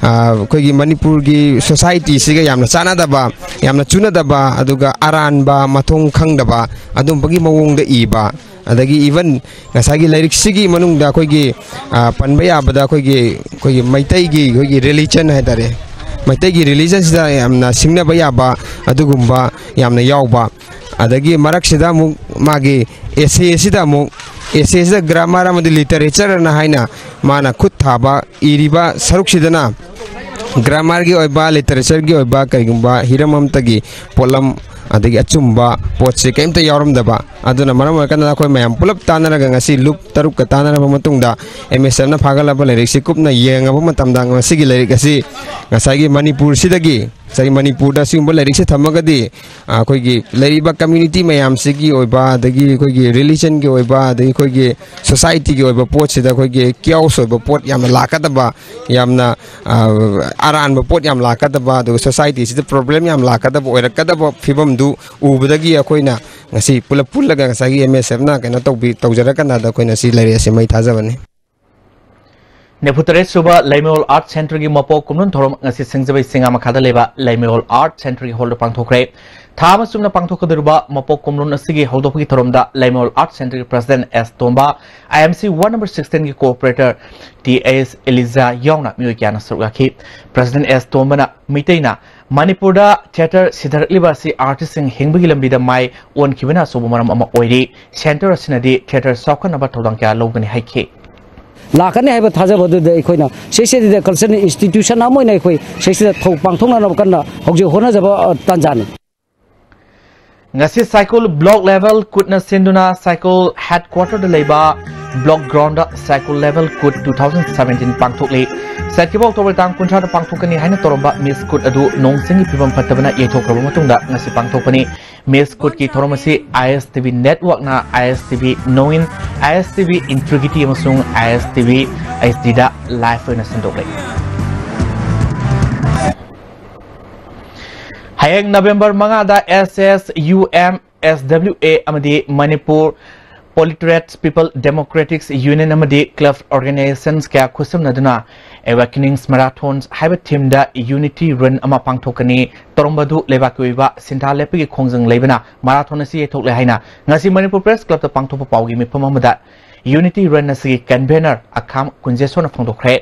ꯑ, ꯑꯩꯈꯣꯏꯒꯤ ꯃꯅꯤꯄꯨꯔꯒꯤ ꯁꯣꯁꯥꯏꯇꯤꯁꯤꯒ ꯌꯥꯝꯅ ꯆꯥꯟꯅꯗꯕ, ꯌꯥꯝꯅ ꯆꯨꯅꯗꯕ, ꯑꯗꯨꯒ ꯑꯔꯥꯟꯕ, ꯃꯊꯣꯡ ꯈꯪꯗꯕ ꯑꯗꯨꯝꯕꯒꯤ ꯃꯑꯣꯡꯗ ꯏꯕ, ꯑꯗꯒꯤ even ꯉꯁꯥꯏꯒꯤ ꯂꯥꯏꯔꯤꯛꯁꯤꯒꯤ ꯃꯅꯨꯡꯗ ꯑꯩꯈꯣꯏꯒꯤ, ꯑ, ꯄꯟꯕ ꯌꯥꯕꯗ ꯑꯩꯈꯣꯏꯒꯤ, ꯑꯩꯈꯣꯏꯒꯤ ꯃꯩꯇꯩꯒꯤ ꯑꯩꯈꯣꯏꯒꯤ ꯔꯤꯂꯤꯖꯟ ꯍꯥꯏꯇꯥꯔꯦ, ꯃꯩꯇꯩꯒꯤ ꯔꯤꯂꯤꯖꯟꯁꯤꯗ ꯌꯥꯝꯅ ꯁꯤꯡꯅꯕ ꯌꯥꯕ ꯑꯗꯨꯒꯨꯝꯕ ꯌꯥꯝꯅ ꯌꯥꯎꯕ, ꯑꯗꯒꯤ ꯃꯔꯛꯁꯤꯗ ꯑꯃꯨꯛ ꯃꯥꯒꯤ ꯑꯦꯁꯦꯁꯤꯗ ꯑꯃꯨꯛ, ꯑꯦꯁꯦꯁꯤꯗ ꯒ꯭ꯔꯥꯃꯔ ꯑꯃꯗꯤ ꯂꯤꯇꯔꯦꯆꯔ ꯑꯅ ꯍꯥꯏꯅ ꯃꯥꯅ ꯈꯨꯠ ꯊꯥꯕ ꯏꯔꯤꯕ ꯁꯔꯨꯛꯁꯤꯗꯅ ꯒ꯭ꯔꯥꯃꯔꯒꯤ ꯑꯣꯏꯕ, ꯂꯤꯇꯔꯦꯆꯔꯒꯤ ꯑꯣꯏꯕ ꯀꯔꯤꯒꯨꯝꯕ ꯍꯤꯔꯝ ꯑꯃꯠꯇꯒꯤ ꯄꯣꯠꯂꯝ ꯑꯗꯒꯤ ꯑꯆꯨꯝꯕ ꯄꯣꯠꯁꯦ ꯀꯔꯤꯝꯇ ꯌꯥꯎꯔꯝꯗꯕ꯫ ꯑꯗꯨꯅ ꯃꯔꯝ ꯑꯣꯏꯔꯀꯥꯟꯗ ꯑꯩꯈꯣꯏ ꯃꯌꯥꯝ ꯄꯨꯂꯞ ꯇꯥꯟꯅꯔꯒ ꯉꯁꯤ ꯂꯨꯞ ꯇꯔꯨꯛꯀ ꯇꯥꯟꯅꯔꯕ ꯃꯇꯨꯡꯗ ꯑꯦꯝ ꯑꯦꯁ ꯑꯦꯐꯅ ꯐꯥꯒꯠꯂꯕ ꯂꯥꯏꯔꯤꯛꯁꯤ ꯀꯨꯞꯅ ꯌꯦꯡꯉꯕ ꯃꯇꯝꯗ ꯉꯁꯤꯒꯤ ꯂꯥꯏꯔꯤꯛ ꯑꯁꯤ ꯉꯁꯥꯏꯒꯤ ꯃꯅꯤꯄꯨꯔꯁꯤꯗꯒꯤ, ꯉꯁꯥꯏꯒꯤ ꯃꯅꯤꯄꯨꯔꯗ ꯑꯁꯤꯒꯨꯝꯕ ꯂꯥꯏꯔꯤꯛꯁꯦ ꯊꯝꯃꯒꯗꯤ ꯑꯩꯈꯣꯏꯒꯤ ꯂꯩꯔꯤꯕ ꯀꯝꯃ꯭ꯌꯨꯅꯤꯇꯤ ꯃꯌꯥꯝꯁꯤꯒꯤ ꯑꯣꯏꯕ, ꯑꯗꯒꯤ ꯑꯩꯈꯣꯏꯒꯤ ꯔꯤꯂꯤꯖꯟꯒꯤ ꯑꯣꯏꯕ, ꯑꯗꯒꯤ ꯑꯩꯈꯣꯏꯒꯤ ꯁꯣꯁꯥꯏꯇꯤꯒꯤ ꯑꯣꯏꯕ ꯄꯣꯠꯁꯤꯗ ꯑꯩꯈꯣꯏꯒꯤ ꯀꯤꯌꯥꯎꯁ ꯑꯣꯏꯕ ꯄꯣꯠ ꯌꯥꯝꯅ ꯂꯥꯛꯀꯗꯕ, ꯌꯥꯝꯅ, ꯑ, ꯑꯔꯥꯟꯕ ꯄꯣꯠ ꯌꯥꯝ ꯂꯥꯛꯀꯗꯕ, ꯑꯗꯨꯒ ꯁꯣꯁꯥꯏꯇꯤꯁꯤꯗ ꯄ꯭ꯔꯣꯕ꯭ꯂꯦꯝ ꯌꯥꯝ ꯂꯥꯛꯀꯗꯕ ꯑꯣꯏꯔꯛꯀꯗꯕ ꯐꯤꯕꯝꯗꯨ ꯎꯕꯗꯒꯤ ꯑꯩꯈꯣꯏꯅ ꯉꯁꯤ ꯄꯨꯂꯞ ꯄꯨꯜꯂꯒ ꯉꯁꯥꯏꯒꯤ ꯑꯦꯝ ꯑꯦꯁ ꯑꯦꯐꯅ ꯀꯩꯅꯣ ꯇꯧꯕꯤ-, ꯇꯧꯖꯔꯀꯥꯟꯗ ꯑꯩꯈꯣꯏꯅ ꯁꯤ ꯂꯩꯔꯦ, ꯑꯁꯤ ꯃꯩ ꯊꯥꯖꯕꯅꯤ꯫ ꯅꯤꯐꯨ ꯇꯔꯦꯠ ꯁꯨꯕ ꯂꯩꯃꯔꯣꯜ ꯑꯥꯔꯠ ꯁꯦꯟꯇꯔꯒꯤ ꯃꯄꯣꯛ ꯀꯨꯝꯂꯣꯟ ꯊꯧꯔꯝ ꯉꯁꯤ ꯁꯤꯡꯖꯃꯩ ꯆꯤꯉꯥ ꯃꯈꯥꯗ ꯂꯩꯕ ꯂꯩꯃꯔꯣꯜ ꯑꯥꯔꯠ ꯁꯦꯟꯇꯔꯒꯤ ꯍꯣꯜꯗ ꯄꯥꯡꯊꯣꯛꯈ꯭ꯔꯦ꯫ ꯊꯥ ꯑꯃ ꯆꯨꯞꯅ ꯄꯥꯡꯊꯣꯛꯀꯗꯧꯔꯤꯕ ꯃꯄꯣꯛ ꯀꯨꯝꯂꯣꯟ ꯑꯁꯤꯒꯤ ꯍꯧꯗꯣꯛꯄꯒꯤ ꯊꯧꯔꯝꯗ ꯂꯩꯃꯔꯣꯜ ꯑꯥꯔꯠ ꯁꯦꯟꯇꯔꯒꯤ ꯄ꯭ꯔꯁꯤꯗꯦꯟ ꯑꯦꯁ ꯇꯣꯝꯕ, ꯑꯥꯏ M C ward number ꯁꯤꯛꯁꯇꯤꯟꯒꯤ ꯀꯣꯑꯣꯄꯔꯦꯇꯔ T ꯑꯦꯁ ꯑꯦꯂꯤꯖꯥ ꯌꯥꯎꯅ ꯃꯤꯑꯣꯏ ꯀꯌꯥꯅ ꯁꯔꯨꯛ ꯌꯥꯈꯤ꯫ ꯄ꯭ꯔꯁꯤꯗꯦꯟ ꯑꯦꯁ ꯇꯣꯝꯕꯅ ꯃꯤꯇꯩꯅ ꯃꯅꯤꯄꯨꯔꯗ ꯊꯤꯌꯦꯇꯔ ꯁꯤꯊꯔꯛꯂꯤꯕ ꯑꯁꯤ ꯑꯥꯔꯇꯤꯁꯁꯤꯡ ꯍꯤꯡꯕꯒꯤ ꯂꯝꯕꯤꯗ ꯃꯥꯏ ꯑꯣꯟꯈꯤꯕꯅ ꯑꯆꯧꯕ ꯃꯔꯝ ꯑꯃ ꯑꯣꯏꯔꯤ꯫ ꯁꯦꯟꯇꯔ ꯑꯁꯤꯅꯗꯤ ꯊꯤꯌꯦꯇꯔ ꯆꯥꯎꯈꯠꯅꯕ ꯊꯧꯗꯥꯡ ꯀꯌꯥ ꯂꯧꯒꯅꯤ ꯍꯥꯏꯈꯤ꯫ ꯂꯥꯛꯀꯅꯤ ꯍꯥꯏꯕ ꯊꯥꯖꯕꯗꯨꯗ ꯑꯩꯈꯣꯏꯅ ꯁꯤꯁꯤꯗ ꯀꯜꯆꯔꯦꯜ ꯏꯟꯁꯇꯤꯇ꯭ꯌꯨꯁꯟ ꯑꯃ ꯑꯣꯏꯅ ꯑꯩꯈꯣꯏ ꯁꯤꯁꯤꯗ ꯊꯧ-, ꯄꯥꯡꯊꯣꯛꯅꯅꯕ ꯀꯟꯅ ꯍꯧꯖꯤꯛ ꯍꯣꯠꯅꯖꯕ, ꯑ, ꯇꯥꯟꯖꯥꯅꯤ꯫ ꯉꯁꯤ ꯁꯥꯏꯀꯨꯜ ꯕ꯭ꯂꯣꯛ ꯂꯦꯚꯦꯜ ꯀꯨꯠꯅ ꯁꯤꯟꯗꯨꯅ ꯁꯥꯏꯀꯨꯜ ꯍꯦꯗꯀ꯭ꯋꯥꯇꯔꯗ ꯂꯩꯕ ꯕ꯭ꯂꯣꯛ ꯒ꯭ꯔꯥꯎꯟꯗ ꯁꯥꯏꯀꯨꯜ ꯂꯦꯚꯦꯜ ꯀꯨꯠ ꯇꯨ ꯊꯥꯎꯖꯟ ꯁꯚꯦꯟꯇꯤꯟ ꯄꯥꯡꯊꯣꯛꯂꯤ꯫ ꯆꯠꯈꯤꯕ ꯑꯣꯛꯇꯣꯕꯔ ꯇꯥꯡ ꯀꯨꯟꯊ꯭ꯔꯥꯗ ꯄꯥꯡꯊꯣꯛꯀꯅꯤ ꯍꯥꯏꯅ ꯇꯧꯔꯝꯕ ꯃꯤꯁ ꯀꯨꯠ ꯑꯗꯨ ꯅꯣꯡ ꯆꯤꯡꯒꯤ ꯐꯤꯕꯝ ꯐꯠꯇꯕꯅ ꯌꯩꯊꯣꯛꯈ꯭ꯔꯕ ꯃꯇꯨꯡꯗ ꯉꯁꯤ ꯄꯥꯡꯊꯣꯛꯄꯅꯤ꯫ ꯃꯤꯁ ꯀꯨꯠꯀꯤ ꯊꯧꯔꯝ ꯑꯁꯤ ISTV Networkꯅ ISTV Noin, ISTV Integrity ꯑꯃꯁꯨꯡ ISTV HDꯗ ꯂꯥꯏꯚ ꯑꯣꯏꯅ ꯁꯟꯗꯣꯛꯂꯦ꯫ ꯍꯌꯦꯡ ꯅꯕꯦꯝꯕꯔ ꯃꯉꯥꯗ SSUM, SWA ꯑꯃꯗꯤ Manipur Proletary's People Democratic Union ꯑꯃꯗꯤ club organizations ꯀꯌꯥ ꯈꯨꯠꯁꯝꯅꯗꯨꯅ Awakenings Marathon ꯍꯥꯏꯕ themeꯗ unity run ꯑꯃ ꯄꯥꯡꯊꯣꯛꯀꯅꯤ꯫ ꯇꯧꯔꯝꯕꯗꯨ ꯂꯩꯕꯥꯛꯀꯤ ꯑꯣꯏꯕ ꯁꯤꯟꯊꯥ ꯂꯦꯞꯄꯒꯤ ꯈꯣꯡꯖꯪ ꯂꯩꯕꯅ marathon ꯑꯁꯤ ꯌꯩꯊꯣꯛꯂꯦ ꯍꯥꯏꯅ ꯉꯁꯤ ꯃꯅꯤꯄꯨꯔ Press Clubꯇ ꯄꯥꯡꯊꯣꯛꯄ ꯄꯥꯎꯒꯤ ꯃꯤꯐꯝ ꯑꯃꯗ unity run ꯑꯁꯤꯒꯤ convener ꯑꯈꯥꯝ ꯀꯨꯟꯖꯦꯁꯣꯔꯅ ꯐꯣꯡꯗꯣꯛꯈ꯭ꯔꯦ꯫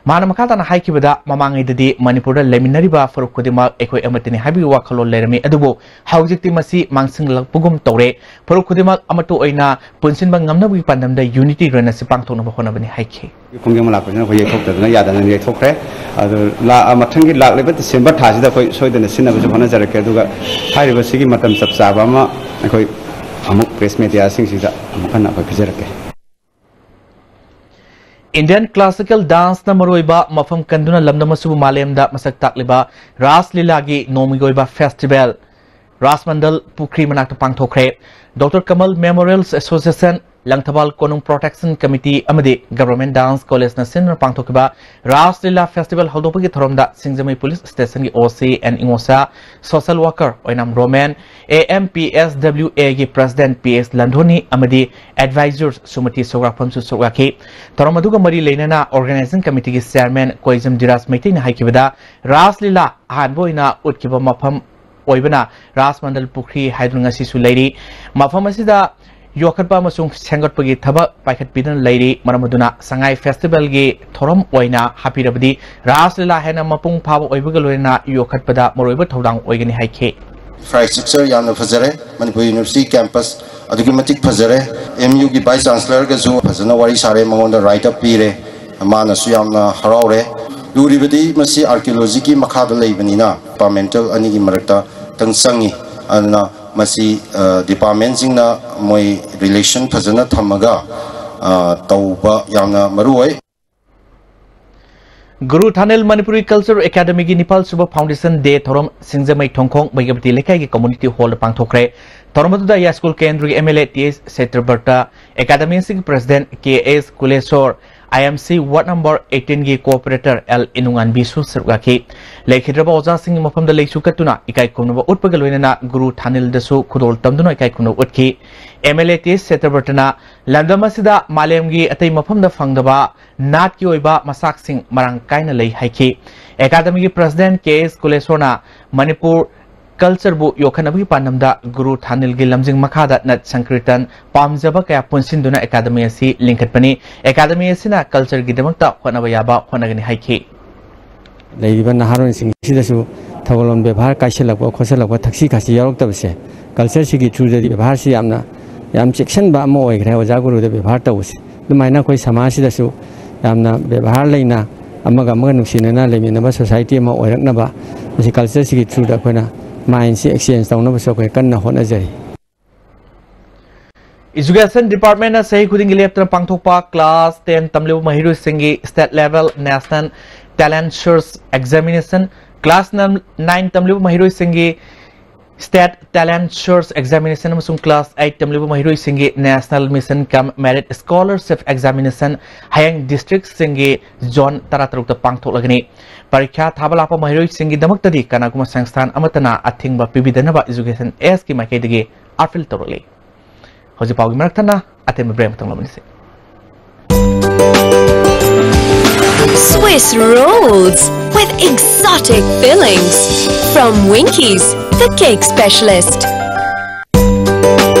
ꯃꯍꯥꯛꯅ ꯃꯈꯥ ꯇꯥꯅ ꯍꯥꯏꯈꯤꯕꯗ, ꯃꯃꯥꯡꯉꯩꯗꯗꯤ ꯃꯅꯤꯄꯨꯔꯗ ꯂꯩꯃꯤꯟꯅꯔꯤꯕ ꯐꯨꯔꯨꯞ ꯈꯨꯗꯤꯡꯃꯛ ꯑꯩꯈꯣꯏ ꯑꯃꯠꯇꯅꯤ ꯍꯥꯏꯕꯒꯤ ꯋꯥꯈꯜꯂꯣꯟ ꯂꯩꯔꯝꯃꯤ, ꯑꯗꯨꯕꯨ ꯍꯧꯖꯤꯛꯇꯤ ꯃꯁꯤ ꯃꯥꯡꯁꯤꯜꯂꯛꯄꯒꯨꯝ ꯇꯧꯔꯦ꯫ ꯐꯨꯔꯨꯞ ꯈꯨꯗꯤꯡꯃꯛ ꯑꯃꯠꯇ ꯑꯣꯏꯅ ꯄꯨꯟꯁꯤꯟꯕ ꯉꯝꯅꯕꯒꯤ ꯄꯥꯟꯗꯝꯗ unity run ꯑꯁꯤ ꯄꯥꯡꯊꯣꯛꯅꯕ ꯍꯣꯠꯅꯕꯅꯤ ꯍꯥꯏꯈꯤ꯫ ꯈꯣꯡꯖꯪ ꯑꯃ ꯂꯥꯛꯄꯁꯤꯅ ꯑꯩꯈꯣꯏ ꯌꯩꯊꯣꯛꯇꯗꯅ ꯌꯥꯗꯅ ꯌꯩꯊꯣꯛꯈ꯭ꯔꯦ꯫ ꯑꯗꯨ ꯂꯥ-, ꯃꯊꯪꯒꯤ ꯂꯥꯛꯂꯤꯕ ꯗꯤꯁꯦꯝꯕꯔ ꯊꯥꯁꯤꯗ ꯑꯩꯈꯣꯏ ꯁꯣꯏꯗꯅ ꯁꯤꯟꯅꯕꯁꯨ ꯍꯣꯠꯅꯖꯔꯛꯀꯦ꯫ ꯑꯗꯨꯒ ꯍꯥꯏꯔꯤꯕꯁꯤꯒꯤ ꯃꯇꯝ ꯆꯞ ꯆꯥꯕ ꯑꯃ ꯑꯩꯈꯣꯏ ꯑꯃꯨꯛ press mediaꯁꯤꯡꯁꯤꯗ ꯑꯃꯨꯛ ꯍꯟꯅ ꯑꯩꯈꯣꯏ ꯄꯤꯖꯔꯛꯀꯦ꯫ Indian classical danceꯅ ꯃꯔꯨꯑꯣꯏꯕ ꯃꯐꯝ ꯀꯟꯗꯨꯅ ꯂꯝꯗꯝ ꯑꯁꯤꯕꯨ ꯃꯥꯂꯦꯝꯗ ꯃꯁꯛ ꯇꯥꯛꯂꯤꯕ ꯔꯥꯁ ꯂꯤꯂꯥꯒꯤ ꯅꯣꯡꯃꯒꯤ ꯑꯣꯏꯕ festival ꯔꯥꯁ ꯃꯟꯗꯜ ꯄꯨꯈ꯭ꯔꯤ ꯃꯅꯥꯛꯇ ꯄꯥꯡꯊꯣꯛꯈ꯭ꯔꯦ꯫ Doctor Kamal Memorials Association, Langthabal ꯀꯣꯅꯨꯡ Protection Committee ꯑꯃꯗꯤ Government Dance Collegeꯅ ꯁꯤꯟꯗꯨꯅ ꯄꯥꯡꯊꯣꯛꯈꯤꯕ ꯔꯥꯁ ꯂꯤꯂꯥ festival ꯍꯧꯗꯣꯛꯄꯒꯤ ꯊꯧꯔꯝꯗ ꯁꯤꯡꯖꯃꯩ Police Stationꯒꯤ OC N Ingocha, social worker Oinam Romen, AMPSWAꯒꯤ President P S ꯂꯟꯙꯣꯅꯤ ꯑꯃꯗꯤ advisors ꯁꯨꯃꯇꯤ ꯁꯧꯒ꯭ꯔꯥꯛꯐꯝꯁꯨ ꯁꯔꯨꯛ ꯌꯥꯈꯤ꯫ ꯊꯧꯔꯝ ꯑꯗꯨꯒ ꯃꯔꯤ ꯂꯩꯅꯅ organizing committeeꯒꯤ chairman ꯀꯣꯏꯖꯝ ꯙꯤꯔꯥꯖ ꯃꯩꯇꯩꯅ ꯍꯥꯏꯈꯤꯕꯗ, ꯔꯥꯁ ꯂꯤꯂꯥ ꯑꯍꯥꯟꯕ ꯑꯣꯏꯅ ꯎꯠꯈꯤꯕ ꯃꯐꯝ ꯑꯣꯏꯕꯅ ꯔꯥꯁ ꯃꯟꯗꯜ ꯄꯨꯈ꯭ꯔꯤ ꯍꯥꯏꯗꯨꯅ ꯉꯁꯤꯁꯨ ꯂꯩꯔꯤ꯫ ꯃꯐꯝ ꯑꯁꯤꯗ ꯌꯣꯛꯈꯠꯄ ꯑꯃꯁꯨꯡ ꯁꯦꯝꯒꯠꯄꯒꯤ ꯊꯕꯛ ꯄꯥꯏꯈꯠꯄꯤꯗꯨꯅ ꯂꯩꯔꯤ꯫ ꯃꯔꯝ ꯑꯗꯨꯅ ꯁꯉꯥꯏ festivalꯒꯤ ꯊꯧꯔꯝ ꯑꯣꯏꯅ ꯍꯥꯞꯄꯤꯔꯕꯗꯤ ꯔꯥꯁ ꯂꯤꯂꯥ ꯍꯦꯟꯅ ꯃꯄꯨꯡ ꯐꯥꯕ ꯑꯣꯏꯕꯒ ꯂꯣꯏꯅꯅ ꯌꯣꯛꯈꯠꯄꯗ ꯃꯔꯨꯑꯣꯏꯕ ꯊꯧꯗꯥꯡ ꯑꯣꯏꯒꯅꯤ ꯍꯥꯏꯈꯤ꯫ Infrastructure ꯌꯥꯝꯅ ꯐꯖꯔꯦ꯫ ꯃꯅꯤꯄꯨꯔ University campus ꯑꯗꯨꯛꯀꯤ ꯃꯇꯤꯛ ꯐꯖꯔꯦ꯫ MUꯒꯤ Vice Chancellorꯒꯁꯨ ꯐꯖꯅ ꯋꯥꯔꯤ ꯁꯥꯔꯦ, ꯃꯉꯣꯟꯗ write up ꯄꯤꯔꯦ꯫ ꯃꯥꯅꯁꯨ ꯌꯥꯝꯅ ꯍꯔꯥꯎꯔꯦ꯫ ꯂꯨꯔꯤꯕꯗꯤ ꯃꯁꯤ archaeologyꯒꯤ ꯃꯈꯥꯗ ꯂꯩꯕꯅꯤꯅ departmental ꯑꯅꯤꯒꯤ ꯃꯔꯛꯇ ꯈꯤꯇꯪ ꯆꯪꯉꯤ꯫ ꯑꯗꯨꯅ ꯃꯁꯤ ꯗꯤꯄꯥꯔꯠꯃꯦꯟꯁꯤꯡꯅ ꯃꯣꯏ ꯔꯤꯂꯦꯁꯟ ꯐꯖꯅ ꯊꯝꯃꯒ ꯇꯧꯕ ꯌꯥꯝꯅ ꯃꯔꯨ ꯑꯣꯏ꯫ ꯒꯨꯔꯨ ꯊꯥꯅꯤꯜ ꯃꯅꯤꯄꯨꯔꯤ ꯀꯜꯆꯔ ꯑꯦꯀꯥꯗꯃꯤꯒꯤ ꯅꯤꯄꯥꯜ ꯁꯨꯕ ꯐꯥꯎꯟꯗꯦꯁꯟ ꯗꯦ ꯊꯧꯔꯝ ꯁꯤꯡꯖꯃꯩ ꯊꯣꯡꯈꯣꯡ ꯕꯩꯒꯕꯇꯤ ꯂꯩꯀꯥꯏꯒꯤ ꯀꯝꯃꯨꯅꯤꯇꯤ ꯍꯣꯜꯗ ꯄꯥꯡꯊꯣꯛꯈ꯭ꯔꯦ꯫ ꯊꯧꯔꯝ ꯑꯗꯨꯗ ꯌꯥꯏꯁ꯭ꯀꯨꯜ ꯀꯦꯟꯗ꯭ꯔꯒꯤ M L A T S Satyabrata, academy ꯑꯁꯤꯒꯤ president K S Kuleshwar, I M C ward number ꯑꯩꯠꯇꯤꯟꯒꯤ ꯀꯣꯑꯣꯄꯔꯦꯇꯔ L ꯏꯅꯨꯉꯥꯟꯕꯤꯁꯨ ꯁꯔꯨꯛ ꯌꯥꯈꯤ꯫ ꯂꯩꯈꯤꯗ꯭ꯔꯕ ꯑꯣꯖꯥꯁꯤꯡꯒꯤ ꯃꯐꯝꯗ ꯂꯩꯁꯨ ꯀꯠꯇꯨꯅ ꯏꯀꯥꯏ ꯈꯨꯝꯅꯕ ꯎꯠꯄꯒ ꯂꯣꯏꯅꯅ ꯒꯨꯔꯨ ꯊꯥꯅꯤꯜꯗꯁꯨ ꯈꯨꯗꯣꯜ ꯇꯝꯗꯨꯅ ꯏꯀꯥꯏ ꯈꯨꯝꯅꯕ ꯎꯠꯈꯤ꯫ ꯑꯦꯝ ꯑꯦꯜ ꯑꯦ ꯇꯤ ꯑꯦꯁ ꯁꯦꯇ꯭ꯔꯕ꯭ꯔꯇꯅ ꯂꯝꯗꯝ ꯑꯁꯤꯗ ꯃꯥꯂꯦꯝꯒꯤ ꯑꯇꯩ ꯃꯐꯝꯗ ꯐꯪꯗꯕ ꯅꯥꯠꯀꯤ ꯑꯣꯏꯕ ꯃꯆꯥꯛꯁꯤꯡ ꯃꯔꯥꯡ ꯀꯥꯏꯅ ꯂꯩ ꯍꯥꯏꯈꯤ꯫ ꯑꯦꯀꯥꯗꯃꯤꯒꯤ ꯄ꯭ꯔꯁꯤꯗꯦꯟ ꯀꯦ ꯑꯦꯁ ꯀꯨꯂꯦꯁꯣꯔꯅ ꯃꯅꯤꯄꯨꯔ ꯀꯜꯆꯔꯕꯨ ꯌꯣꯛꯈꯠꯅꯕꯒꯤ ꯄꯥꯟꯗꯝꯗ ꯒꯨꯔꯨ ꯊꯥꯅꯤꯜꯒꯤ ꯂꯝꯖꯤꯡ ꯃꯈꯥꯗ ꯅꯠ ꯁꯪꯀ꯭ꯔꯤꯇꯟ ꯄꯥꯝꯖꯕ ꯀꯌꯥ ꯄꯨꯟꯁꯤꯟꯗꯨꯅ ꯑꯦꯀꯥꯗꯃꯤ ꯑꯁꯤ ꯂꯤꯡꯈꯠꯄꯅꯤ꯫ ꯑꯦꯀꯥꯗꯃꯤ ꯑꯁꯤꯅ ꯀꯜꯆꯔꯒꯤꯗꯃꯛꯇ ꯍꯣꯠꯅꯕ ꯌꯥꯕ ꯍꯣꯠꯅꯒꯅꯤ ꯍꯥꯏꯈꯤ꯫ ꯂꯩꯔꯤꯕ ꯅꯍꯥꯔꯣꯟꯁꯤꯡ ꯑꯁꯤꯗꯁꯨ ꯊꯧꯒꯜꯂꯣꯟ ꯕꯦꯕꯥꯔ ꯀꯥꯏꯁꯤꯜꯂꯛꯄ ꯈꯣꯠꯆꯜꯂꯛꯄ, ꯊꯛꯁꯤ ꯈꯥꯁꯤ ꯌꯥꯎꯔꯛꯇꯕꯁꯦ, ꯀꯜꯆꯔꯁꯤꯒꯤ ꯊ꯭ꯔꯨꯗꯗꯤ ꯕꯦꯕꯥꯔꯁꯤ ꯌꯥꯝꯅ, ꯌꯥꯝ ꯆꯦꯛꯁꯤꯟꯕ ꯑꯃ ꯑꯣꯏꯈ꯭ꯔꯦ ꯑꯣꯖꯥ ꯒꯨꯔꯨꯗ ꯕꯦꯕꯥꯔ ꯇꯧꯕꯁꯦ꯫ ꯑꯗꯨꯃꯥꯏꯅ ꯑꯩꯈꯣꯏ ꯁꯃꯥꯖꯁꯤꯗꯁꯨ ꯌꯥꯝꯅ ꯕꯦꯕꯥꯔ ꯂꯩꯅ ꯑꯃꯒ ꯑꯃꯒ ꯅꯨꯡꯁꯤꯅꯅ ꯂꯩꯃꯤꯟꯅꯕ ꯁꯣꯁꯥꯏꯇꯤ ꯑꯃ ꯑꯣꯏꯔꯛꯅꯕ ꯃꯁꯤ ꯀꯜꯆꯔꯁꯤꯒꯤ ꯊ꯭ꯔꯨꯗ ꯑꯩꯈꯣꯏꯅ ꯃꯥꯏꯟꯁꯤ ꯑꯦꯛꯁꯆꯦꯟꯖ ꯇꯧꯅꯕꯁꯨ ꯑꯩꯈꯣꯏ ꯀꯟꯅ ꯍꯣꯠꯅꯖꯔꯤ꯫ ꯏꯖꯨꯀꯦꯁꯟ ꯗꯤꯄꯥꯔꯠꯃꯦꯟꯅ ꯆꯍꯤ ꯈꯨꯗꯤꯡꯒꯤ ꯂꯦꯞꯇꯅ ꯄꯥꯡꯊꯣꯛꯄ ꯀ꯭ꯂꯥꯁ ꯇꯦꯟ ꯇꯝꯂꯤꯕ ꯃꯍꯩꯔꯣꯏꯁꯤꯡꯒꯤ state level national talent search examination, class nine ꯇꯝꯂꯤꯕ ꯃꯍꯩꯔꯣꯏꯁꯤꯡꯒꯤ ꯁ꯭ꯇꯦꯠ ꯇꯦꯂꯦꯟꯠ ꯁꯔꯆ ꯑꯦꯛꯖꯥꯃꯤꯅꯦꯁꯟ ꯑꯃꯁꯨꯡ ꯀ꯭ꯂꯥꯁ ꯑꯩꯠ ꯇꯝꯂꯤꯕ ꯃꯍꯩꯔꯣꯏꯁꯤꯡꯒꯤ national means cum merit scholarship examination ꯍꯌꯦꯡ ꯗꯤꯁꯇ꯭ꯔꯤꯛꯁꯤꯡꯒꯤ ꯖꯣꯟ ꯇꯔꯥꯇꯔꯨꯛꯇ ꯄꯥꯡꯊꯣꯛꯂꯒꯅꯤ꯫ ꯄꯔꯤꯈ꯭ꯌꯥ ꯊꯥꯕ ꯂꯥꯛꯄ ꯃꯍꯩꯔꯣꯏꯁꯤꯡꯒꯤꯗꯃꯛꯇꯗꯤ ꯀꯅꯥꯒꯨꯝꯕ ꯁꯪꯁꯊꯥꯟ ꯑꯃꯠꯇꯅ ꯑꯊꯤꯡꯕ ꯄꯤꯕꯤꯗꯅꯕ ꯏꯖꯨꯀꯦꯁꯟ ꯑꯦꯁꯀꯤ ꯃꯥꯏꯀꯩꯗꯒꯤ ꯑꯥꯄꯤꯜ ꯇꯧꯔꯛꯂꯤ꯫ ꯍꯧꯖꯤꯛ ꯄꯥꯎꯒꯤ ꯃꯔꯛ ꯊꯠꯅ ꯑꯇꯦꯟꯕ ꯕ꯭ꯔꯦꯛ ꯑꯃꯇꯪ ꯂꯧꯃꯤꯟꯅꯁꯤ꯫ Swiss rolls with exotic fillings from Winkies, the cake specialist.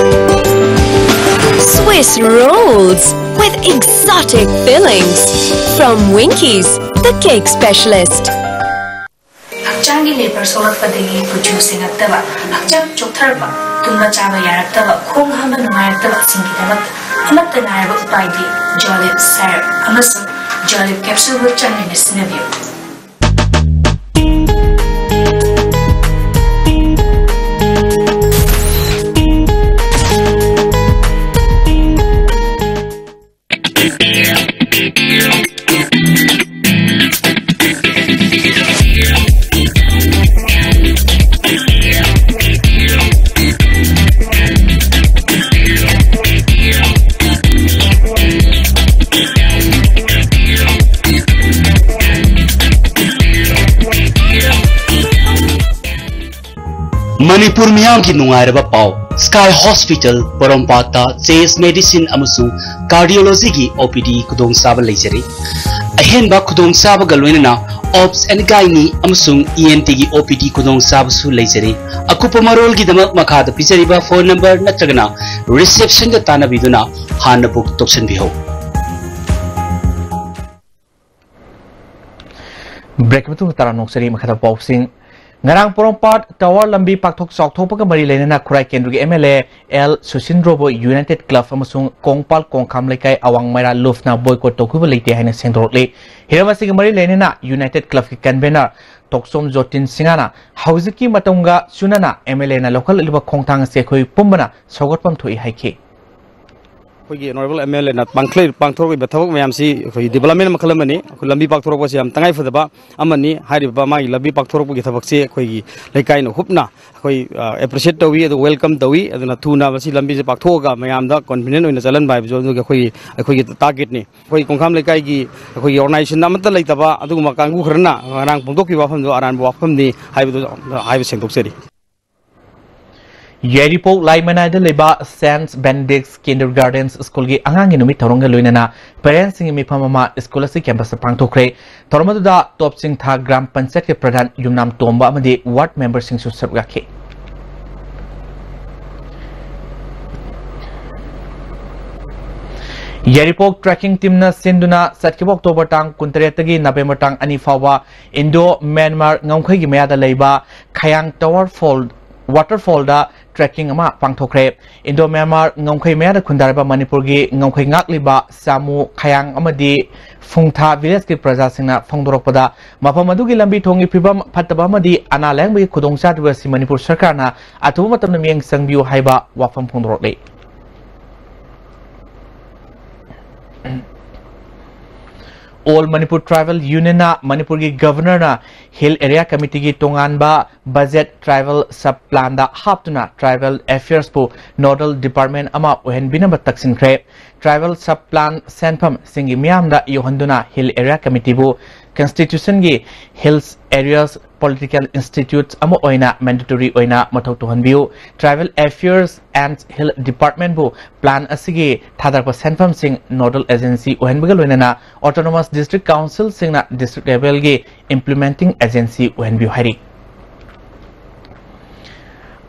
Swiss rolls with exotic fillings from Winkies, the cake specialist. ꯍꯛꯆꯥꯡꯒꯤ ꯂꯦꯕꯔ ꯁꯣꯛꯂꯛꯄꯗꯒꯤ ꯀꯨꯆꯨ ꯁꯦꯡꯉꯛꯇꯕ, ꯍꯛꯆꯥꯡ ꯆꯣꯛꯊꯔꯛꯄ, ꯇꯨꯝꯕ ꯆꯥꯕ ꯌꯥꯔꯛꯇꯕ, ꯈꯣꯡ ꯍꯥꯝꯕ ꯅꯨꯡꯉꯥꯏꯔꯛꯇꯕꯁꯤꯡꯒꯤꯗꯃꯛ ꯑꯃꯠꯇ ꯉꯥꯏꯔꯕ ꯎꯄꯥꯏꯗꯤ ꯖꯣꯂꯤꯞ ꯁꯥꯏꯔꯞ ꯑꯃꯁꯨꯡ ꯖꯣꯂꯤꯞ ꯀꯦꯞꯁꯨꯜꯕꯨ ꯆꯥꯡ ꯅꯥꯏꯅ ꯁꯤꯖꯤꯟꯅꯕꯤꯌꯨ꯫ ꯃꯅꯤꯄꯨꯔ ꯃꯤꯌꯥꯝꯒꯤ ꯅꯨꯡꯉꯥꯏꯔꯕ ꯄꯥꯎ꯫ Sky Hospital ꯄꯣꯔꯣꯝꯄꯥꯠꯇ ꯆꯦꯁ ꯃꯦꯗꯤꯁꯤꯟ ꯑꯃꯁꯨꯡ ꯀꯥꯔꯗꯤꯑꯣꯂꯣꯖꯤꯒꯤ ꯑꯣ ꯄꯤ ꯗꯤ ꯈꯨꯗꯣꯡꯆꯥꯕ ꯂꯩꯖꯔꯤ꯫ ꯑꯍꯦꯟꯕ ꯈꯨꯗꯣꯡꯆꯥꯕꯒ ꯂꯣꯏꯅꯅ ꯑꯣꯞꯁ ꯑꯦꯟ ꯒꯥꯏꯅꯤ ꯑꯃꯁꯨꯡ ꯏ ꯑꯦꯟ ꯇꯤꯒꯤ ꯑꯣ ꯄꯤ ꯗꯤ ꯈꯨꯗꯣꯡꯆꯥꯕꯁꯨ ꯂꯩꯖꯔꯤ꯫ ꯑꯀꯨꯞꯄ ꯃꯔꯣꯜꯒꯤꯗꯃꯛ ꯃꯈꯥꯗ ꯄꯤꯖꯔꯤꯕ ꯐꯣꯟ ꯅꯝꯕꯔ ꯅꯠꯇ꯭ꯔꯒꯅ ꯔꯤꯁꯦꯞꯁꯟꯗ ꯇꯥꯟꯅꯕꯤꯗꯨꯅ ꯍꯥꯟꯅ ꯕꯨꯛ ꯇꯧꯁꯟꯕꯤꯍꯧ꯫ ꯕ꯭ꯔꯦꯛꯀꯤ ꯃꯇꯨꯡꯗ ꯇꯔꯥꯝꯅ ꯑꯣꯛꯆꯔꯤ꯫ ꯃꯈꯥꯗ ꯄꯥꯎꯁꯤꯡ꯫ ꯉꯔꯥꯡ ꯄꯣꯔꯣꯝꯄꯥꯠ ꯇꯋꯥꯔ ꯂꯝꯕꯤ ꯄꯥꯛꯊꯣꯛ ꯆꯥꯎꯊꯣꯛꯄꯒ ꯃꯔꯤ ꯂꯩꯅꯅ ꯈꯨꯔꯥꯏ ꯀꯦꯟꯗ꯭ꯔꯒꯤ ꯑꯦꯝ ꯑꯦꯜ ꯑꯦ ꯑꯦꯜ ꯁꯨꯁꯤꯟꯗ꯭ꯔꯣꯕꯨ ꯌꯨꯅꯥꯏꯇꯦꯗ ꯀ꯭ꯂꯕ ꯑꯃꯁꯨꯡ ꯀꯣꯡꯄꯥꯜ ꯀꯣꯡꯈꯥꯝ ꯂꯩꯀꯥꯏ ꯑꯋꯥꯡ ꯃꯩꯔꯥ ꯂꯨꯞꯅ ꯕꯣꯏꯀꯣꯠ ꯇꯧꯈꯤꯕ ꯂꯩꯇꯦ ꯍꯥꯏꯅ ꯁꯦꯡꯗꯣꯔꯛꯂꯤ꯫ ꯍꯤꯔꯝ ꯑꯁꯤꯒ ꯃꯔꯤ ꯂꯩꯅꯅ ꯌꯨꯅꯥꯏꯇꯦꯗ ꯀ꯭ꯂꯕꯀꯤ ꯀꯟꯚꯦꯅꯔ ꯇꯣꯛꯆꯣꯝ ꯖꯣꯇꯤꯟ ꯁꯤꯡꯍꯅ ꯍꯧꯖꯤꯛꯀꯤ ꯃꯇꯝꯒ ꯆꯨꯅꯅ ꯑꯦꯝ ꯑꯦꯜ ꯑꯦꯅ ꯂꯧꯈꯠꯂꯛꯂꯤꯕ ꯈꯣꯡꯊꯥꯡ ꯑꯁꯤ ꯑꯩꯈꯣꯏ ꯄꯨꯝꯕꯅ ꯁꯧꯒꯠꯐꯝ ꯊꯣꯛꯏ ꯍꯥꯏꯈꯤ꯫ ꯑꯩꯈꯣꯏꯒꯤ ꯑꯣꯅꯔꯦꯕꯜ ꯑꯦꯝ ꯑꯦꯜ ꯑꯦꯅ ꯄꯥꯡꯊꯣꯛ-, ꯄꯥꯡꯊꯣꯔꯛꯂꯤꯕ ꯊꯕꯛ ꯃꯌꯥꯝꯁꯤ ꯑꯩꯈꯣꯏꯒꯤ ꯗꯤꯕꯂꯞꯃꯦꯟ ꯃꯈꯜ ꯑꯃꯅꯤ꯫ ꯑꯩꯈꯣꯏ ꯂꯝꯕꯤ ꯄꯥꯛꯊꯣꯔꯛꯄꯁꯤ ꯌꯥꯝ ꯇꯉꯥꯏꯐꯗꯕ ꯑꯃꯅꯤ꯫ ꯍꯥꯏꯔꯤꯕ ꯃꯥꯒꯤ ꯂꯝꯕꯤ ꯄꯥꯛꯊꯣꯔꯛꯄꯒꯤ ꯊꯕꯛꯁꯤ ꯑꯩꯈꯣꯏꯒꯤ ꯂꯩꯀꯥꯏꯅ ꯍꯨꯞꯅ ꯑꯩꯈꯣꯏ, ꯑ, ꯑꯦꯄ꯭ꯔꯤꯁꯤꯌꯦꯠ ꯇꯧꯏ, ꯑꯗꯨꯒ ꯋꯦꯜꯀꯝ ꯇꯧꯏ꯫ ꯑꯗꯨꯅ ꯊꯨꯅ ꯃꯁꯤ ꯂꯝꯕꯤꯁꯦ ꯄꯥꯛꯊꯣꯛꯑꯒ ꯃꯌꯥꯝꯗ ꯀꯟꯚꯤꯅꯤꯌꯦꯟ ꯑꯣꯏꯅ ꯆꯠꯍꯟꯕ ꯍꯥꯏꯕꯁꯨ ꯑꯗꯨꯒꯤ ꯑꯩꯈꯣꯏꯒꯤ, ꯑꯩꯈꯣꯏꯒꯤ ꯇꯥꯔꯒꯦꯠꯅꯤ꯫ ꯑꯩꯈꯣꯏ ꯀꯣꯡꯈꯥꯝ ꯂꯩꯀꯥꯏꯒꯤ ꯑꯩꯈꯣꯏꯒꯤ ꯑꯣꯔꯒꯅꯥꯏꯖꯦꯁꯟ ꯑꯃꯠꯇ ꯂꯩꯇꯕ ꯑꯗꯨꯒꯨꯝꯕ ꯀꯥꯡꯕꯨ ꯈꯔꯅ ꯉꯔꯥꯡ ꯐꯣꯡꯗꯣꯛꯈꯤꯕ ꯋꯥꯐꯝꯗꯨ ꯑꯔꯥꯟꯕ ꯋꯥꯐꯝꯅꯤ ꯍꯥꯏꯕꯗꯨ ꯍꯥꯏꯕ ꯁꯦꯡꯗꯣꯛꯆꯔꯤ꯫ ꯌꯥꯏꯔꯤꯄꯣꯛ ꯂꯥꯏꯃꯅꯥꯏꯗ ꯂꯩꯕ ꯁꯦꯟꯠ ꯕꯦꯅꯦꯗꯤꯛꯁ ꯀꯤꯟꯗꯔꯒꯥꯔꯗꯦꯟꯁ ꯁ꯭ꯀꯨꯜꯒꯤ ꯑꯉꯥꯡꯒꯤ ꯅꯨꯃꯤꯠ ꯊꯧꯔꯝꯒ ꯂꯣꯏꯅꯅ ꯄꯦꯔꯦꯟꯠꯁꯤꯡꯒꯤ ꯃꯤꯐꯝ ꯑꯃ ꯁ꯭ꯀꯨꯜ ꯑꯁꯤ ꯀꯦꯝꯄꯁꯇ ꯄꯥꯡꯊꯣꯛꯈ꯭ꯔꯦ꯫ ꯊꯧꯔꯝ ꯑꯗꯨꯗ ꯇꯣꯞ ꯆꯤꯡꯊꯥ ꯒ꯭ꯔꯥꯝ ꯄꯟꯆꯥꯌꯠꯀꯤ ꯄ꯭ꯔꯙꯥꯟ ꯌꯨꯝꯅꯥꯝ ꯇꯣꯝꯕ ꯑꯃꯗꯤ ꯋꯥꯔꯗ ꯃꯦꯝꯕꯔꯁꯤꯡꯁꯨ ꯁꯔꯨꯛ ꯌꯥꯈꯤ꯫ ꯌꯥꯏꯔꯤꯄꯣꯛ ꯇ꯭ꯔꯦꯀꯤꯡ ꯇꯤꯝꯅ ꯁꯤꯟꯗꯨꯅ ꯆꯠꯈꯤꯕ ꯑꯣꯛꯇꯣꯕꯔ ꯇꯥꯡ ꯀꯨꯟꯇꯔꯦꯠꯇꯒꯤ ꯅꯕꯦꯝꯕꯔ ꯇꯥꯡ ꯑꯅꯤ ꯐꯥꯎꯕ ꯏꯟꯗꯣ ꯃ꯭ꯌꯥꯟꯃꯥꯔ ꯉꯝꯈꯩꯒꯤ ꯃꯌꯥꯗ ꯂꯩꯕ ꯈꯌꯥꯡ ꯇꯋꯥꯔ ꯐꯣꯜ, ꯋꯥꯇꯔꯐꯣꯜꯗ ꯇ꯭ꯔꯦꯀꯤꯡ ꯑꯃ ꯄꯥꯡꯊꯣꯛꯈ꯭ꯔꯦ꯫ ꯏꯟꯗꯣ ꯃ꯭ꯌꯥꯟꯃꯥꯔ ꯉꯝꯈꯩ ꯃꯌꯥꯗ ꯈꯨꯟꯗꯥꯔꯤꯕ ꯃꯅꯤꯄꯨꯔꯒꯤ ꯉꯝꯈꯩ ꯉꯥꯛꯂꯤꯕ ꯆꯥꯃꯨ, ꯈꯌꯥꯡ ꯑꯃꯗꯤ ꯐꯨꯡꯊꯥ ꯚꯤꯂꯦꯖꯀꯤ ꯄ꯭ꯔꯖꯥꯁꯤꯡꯅ ꯐꯣꯡꯗꯣꯔꯛꯄꯗ, ꯃꯐꯝ ꯑꯗꯨꯒꯤ ꯂꯝꯕꯤ ꯊꯣꯡꯒꯤ ꯐꯤꯕꯝ ꯐꯠꯇꯕ ꯑꯃꯗꯤ ꯑꯅꯥ ꯂꯥꯌꯦꯡꯕꯒꯤ ꯈꯨꯗꯣꯡꯆꯥꯗꯕ ꯑꯁꯤ ꯃꯅꯤꯄꯨꯔ ꯁꯔꯀꯥꯔꯅ ꯑꯊꯨꯕ ꯃꯇꯝꯗ ꯃꯤꯠꯌꯦꯡ ꯆꯪꯕꯤꯌꯨ ꯍꯥꯏꯕ ꯋꯥꯐꯝ ꯐꯣꯡꯗꯣꯔꯛꯂꯤ꯫ ꯑꯣꯜ ꯃꯅꯤꯄꯨꯔ ꯇ꯭ꯔꯥꯏꯕꯦꯜ ꯌꯨꯅꯤꯌꯟꯅ ꯃꯅꯤꯄꯨꯔꯒꯤ ꯒꯚꯔꯅꯔꯅ ꯍꯤꯜ ꯑꯦꯔꯤꯌꯥ ꯀꯃꯤꯇꯤꯒꯤ ꯇꯣꯉꯥꯟꯕ ꯕꯖꯦꯠ ꯇ꯭ꯔꯥꯏꯕꯦꯜ ꯁꯕ ꯄ꯭ꯂꯥꯟꯗ ꯍꯥꯞꯇꯨꯅ ꯇ꯭ꯔꯥꯏꯕꯦꯜ ꯑꯦꯐꯤꯌꯔꯁꯄꯨ ꯅꯣꯗꯜ ꯗꯤꯄꯥꯔꯠꯃꯦꯟꯠ ꯑꯃ ꯑꯣꯏꯍꯟꯕꯤꯅꯕ ꯇꯛꯁꯤꯟꯈ꯭ꯔꯦ꯫ ꯇ꯭ꯔꯥꯏꯕꯦꯜ ꯁꯕ ꯄ꯭ꯂꯥꯟ ꯁꯦꯟꯐꯝꯁꯤꯡꯒꯤ ꯃꯤꯌꯥꯝꯗ ꯌꯧꯍꯟꯗꯨꯅ ꯍꯤꯜ ꯑꯦꯔꯤꯌꯥ ꯀꯃꯤꯇꯤꯕꯨ Constitution ꯒꯤ Hills Areas Political Institute ꯑꯃ ꯑꯣꯏꯅ mandatory ꯑꯣꯏꯅ ꯃꯊꯧ ꯇꯧꯍꯟꯕꯤꯌꯨ꯫ Tribal Affairs and Hill Department ꯕꯨ plan ꯑꯁꯤꯒꯤ ꯊꯥꯗꯔꯛꯄ ꯁꯦꯟꯐꯝꯁꯤꯡ nodal agency ꯑꯣꯏꯍꯟꯕꯒ ꯂꯣꯏꯅꯅ autonomous district council ꯁꯤꯡꯅ district level ꯒꯤ implementing agency ꯑꯣꯏꯍꯟꯕꯤꯌꯨ ꯍꯥꯏꯔꯤ꯫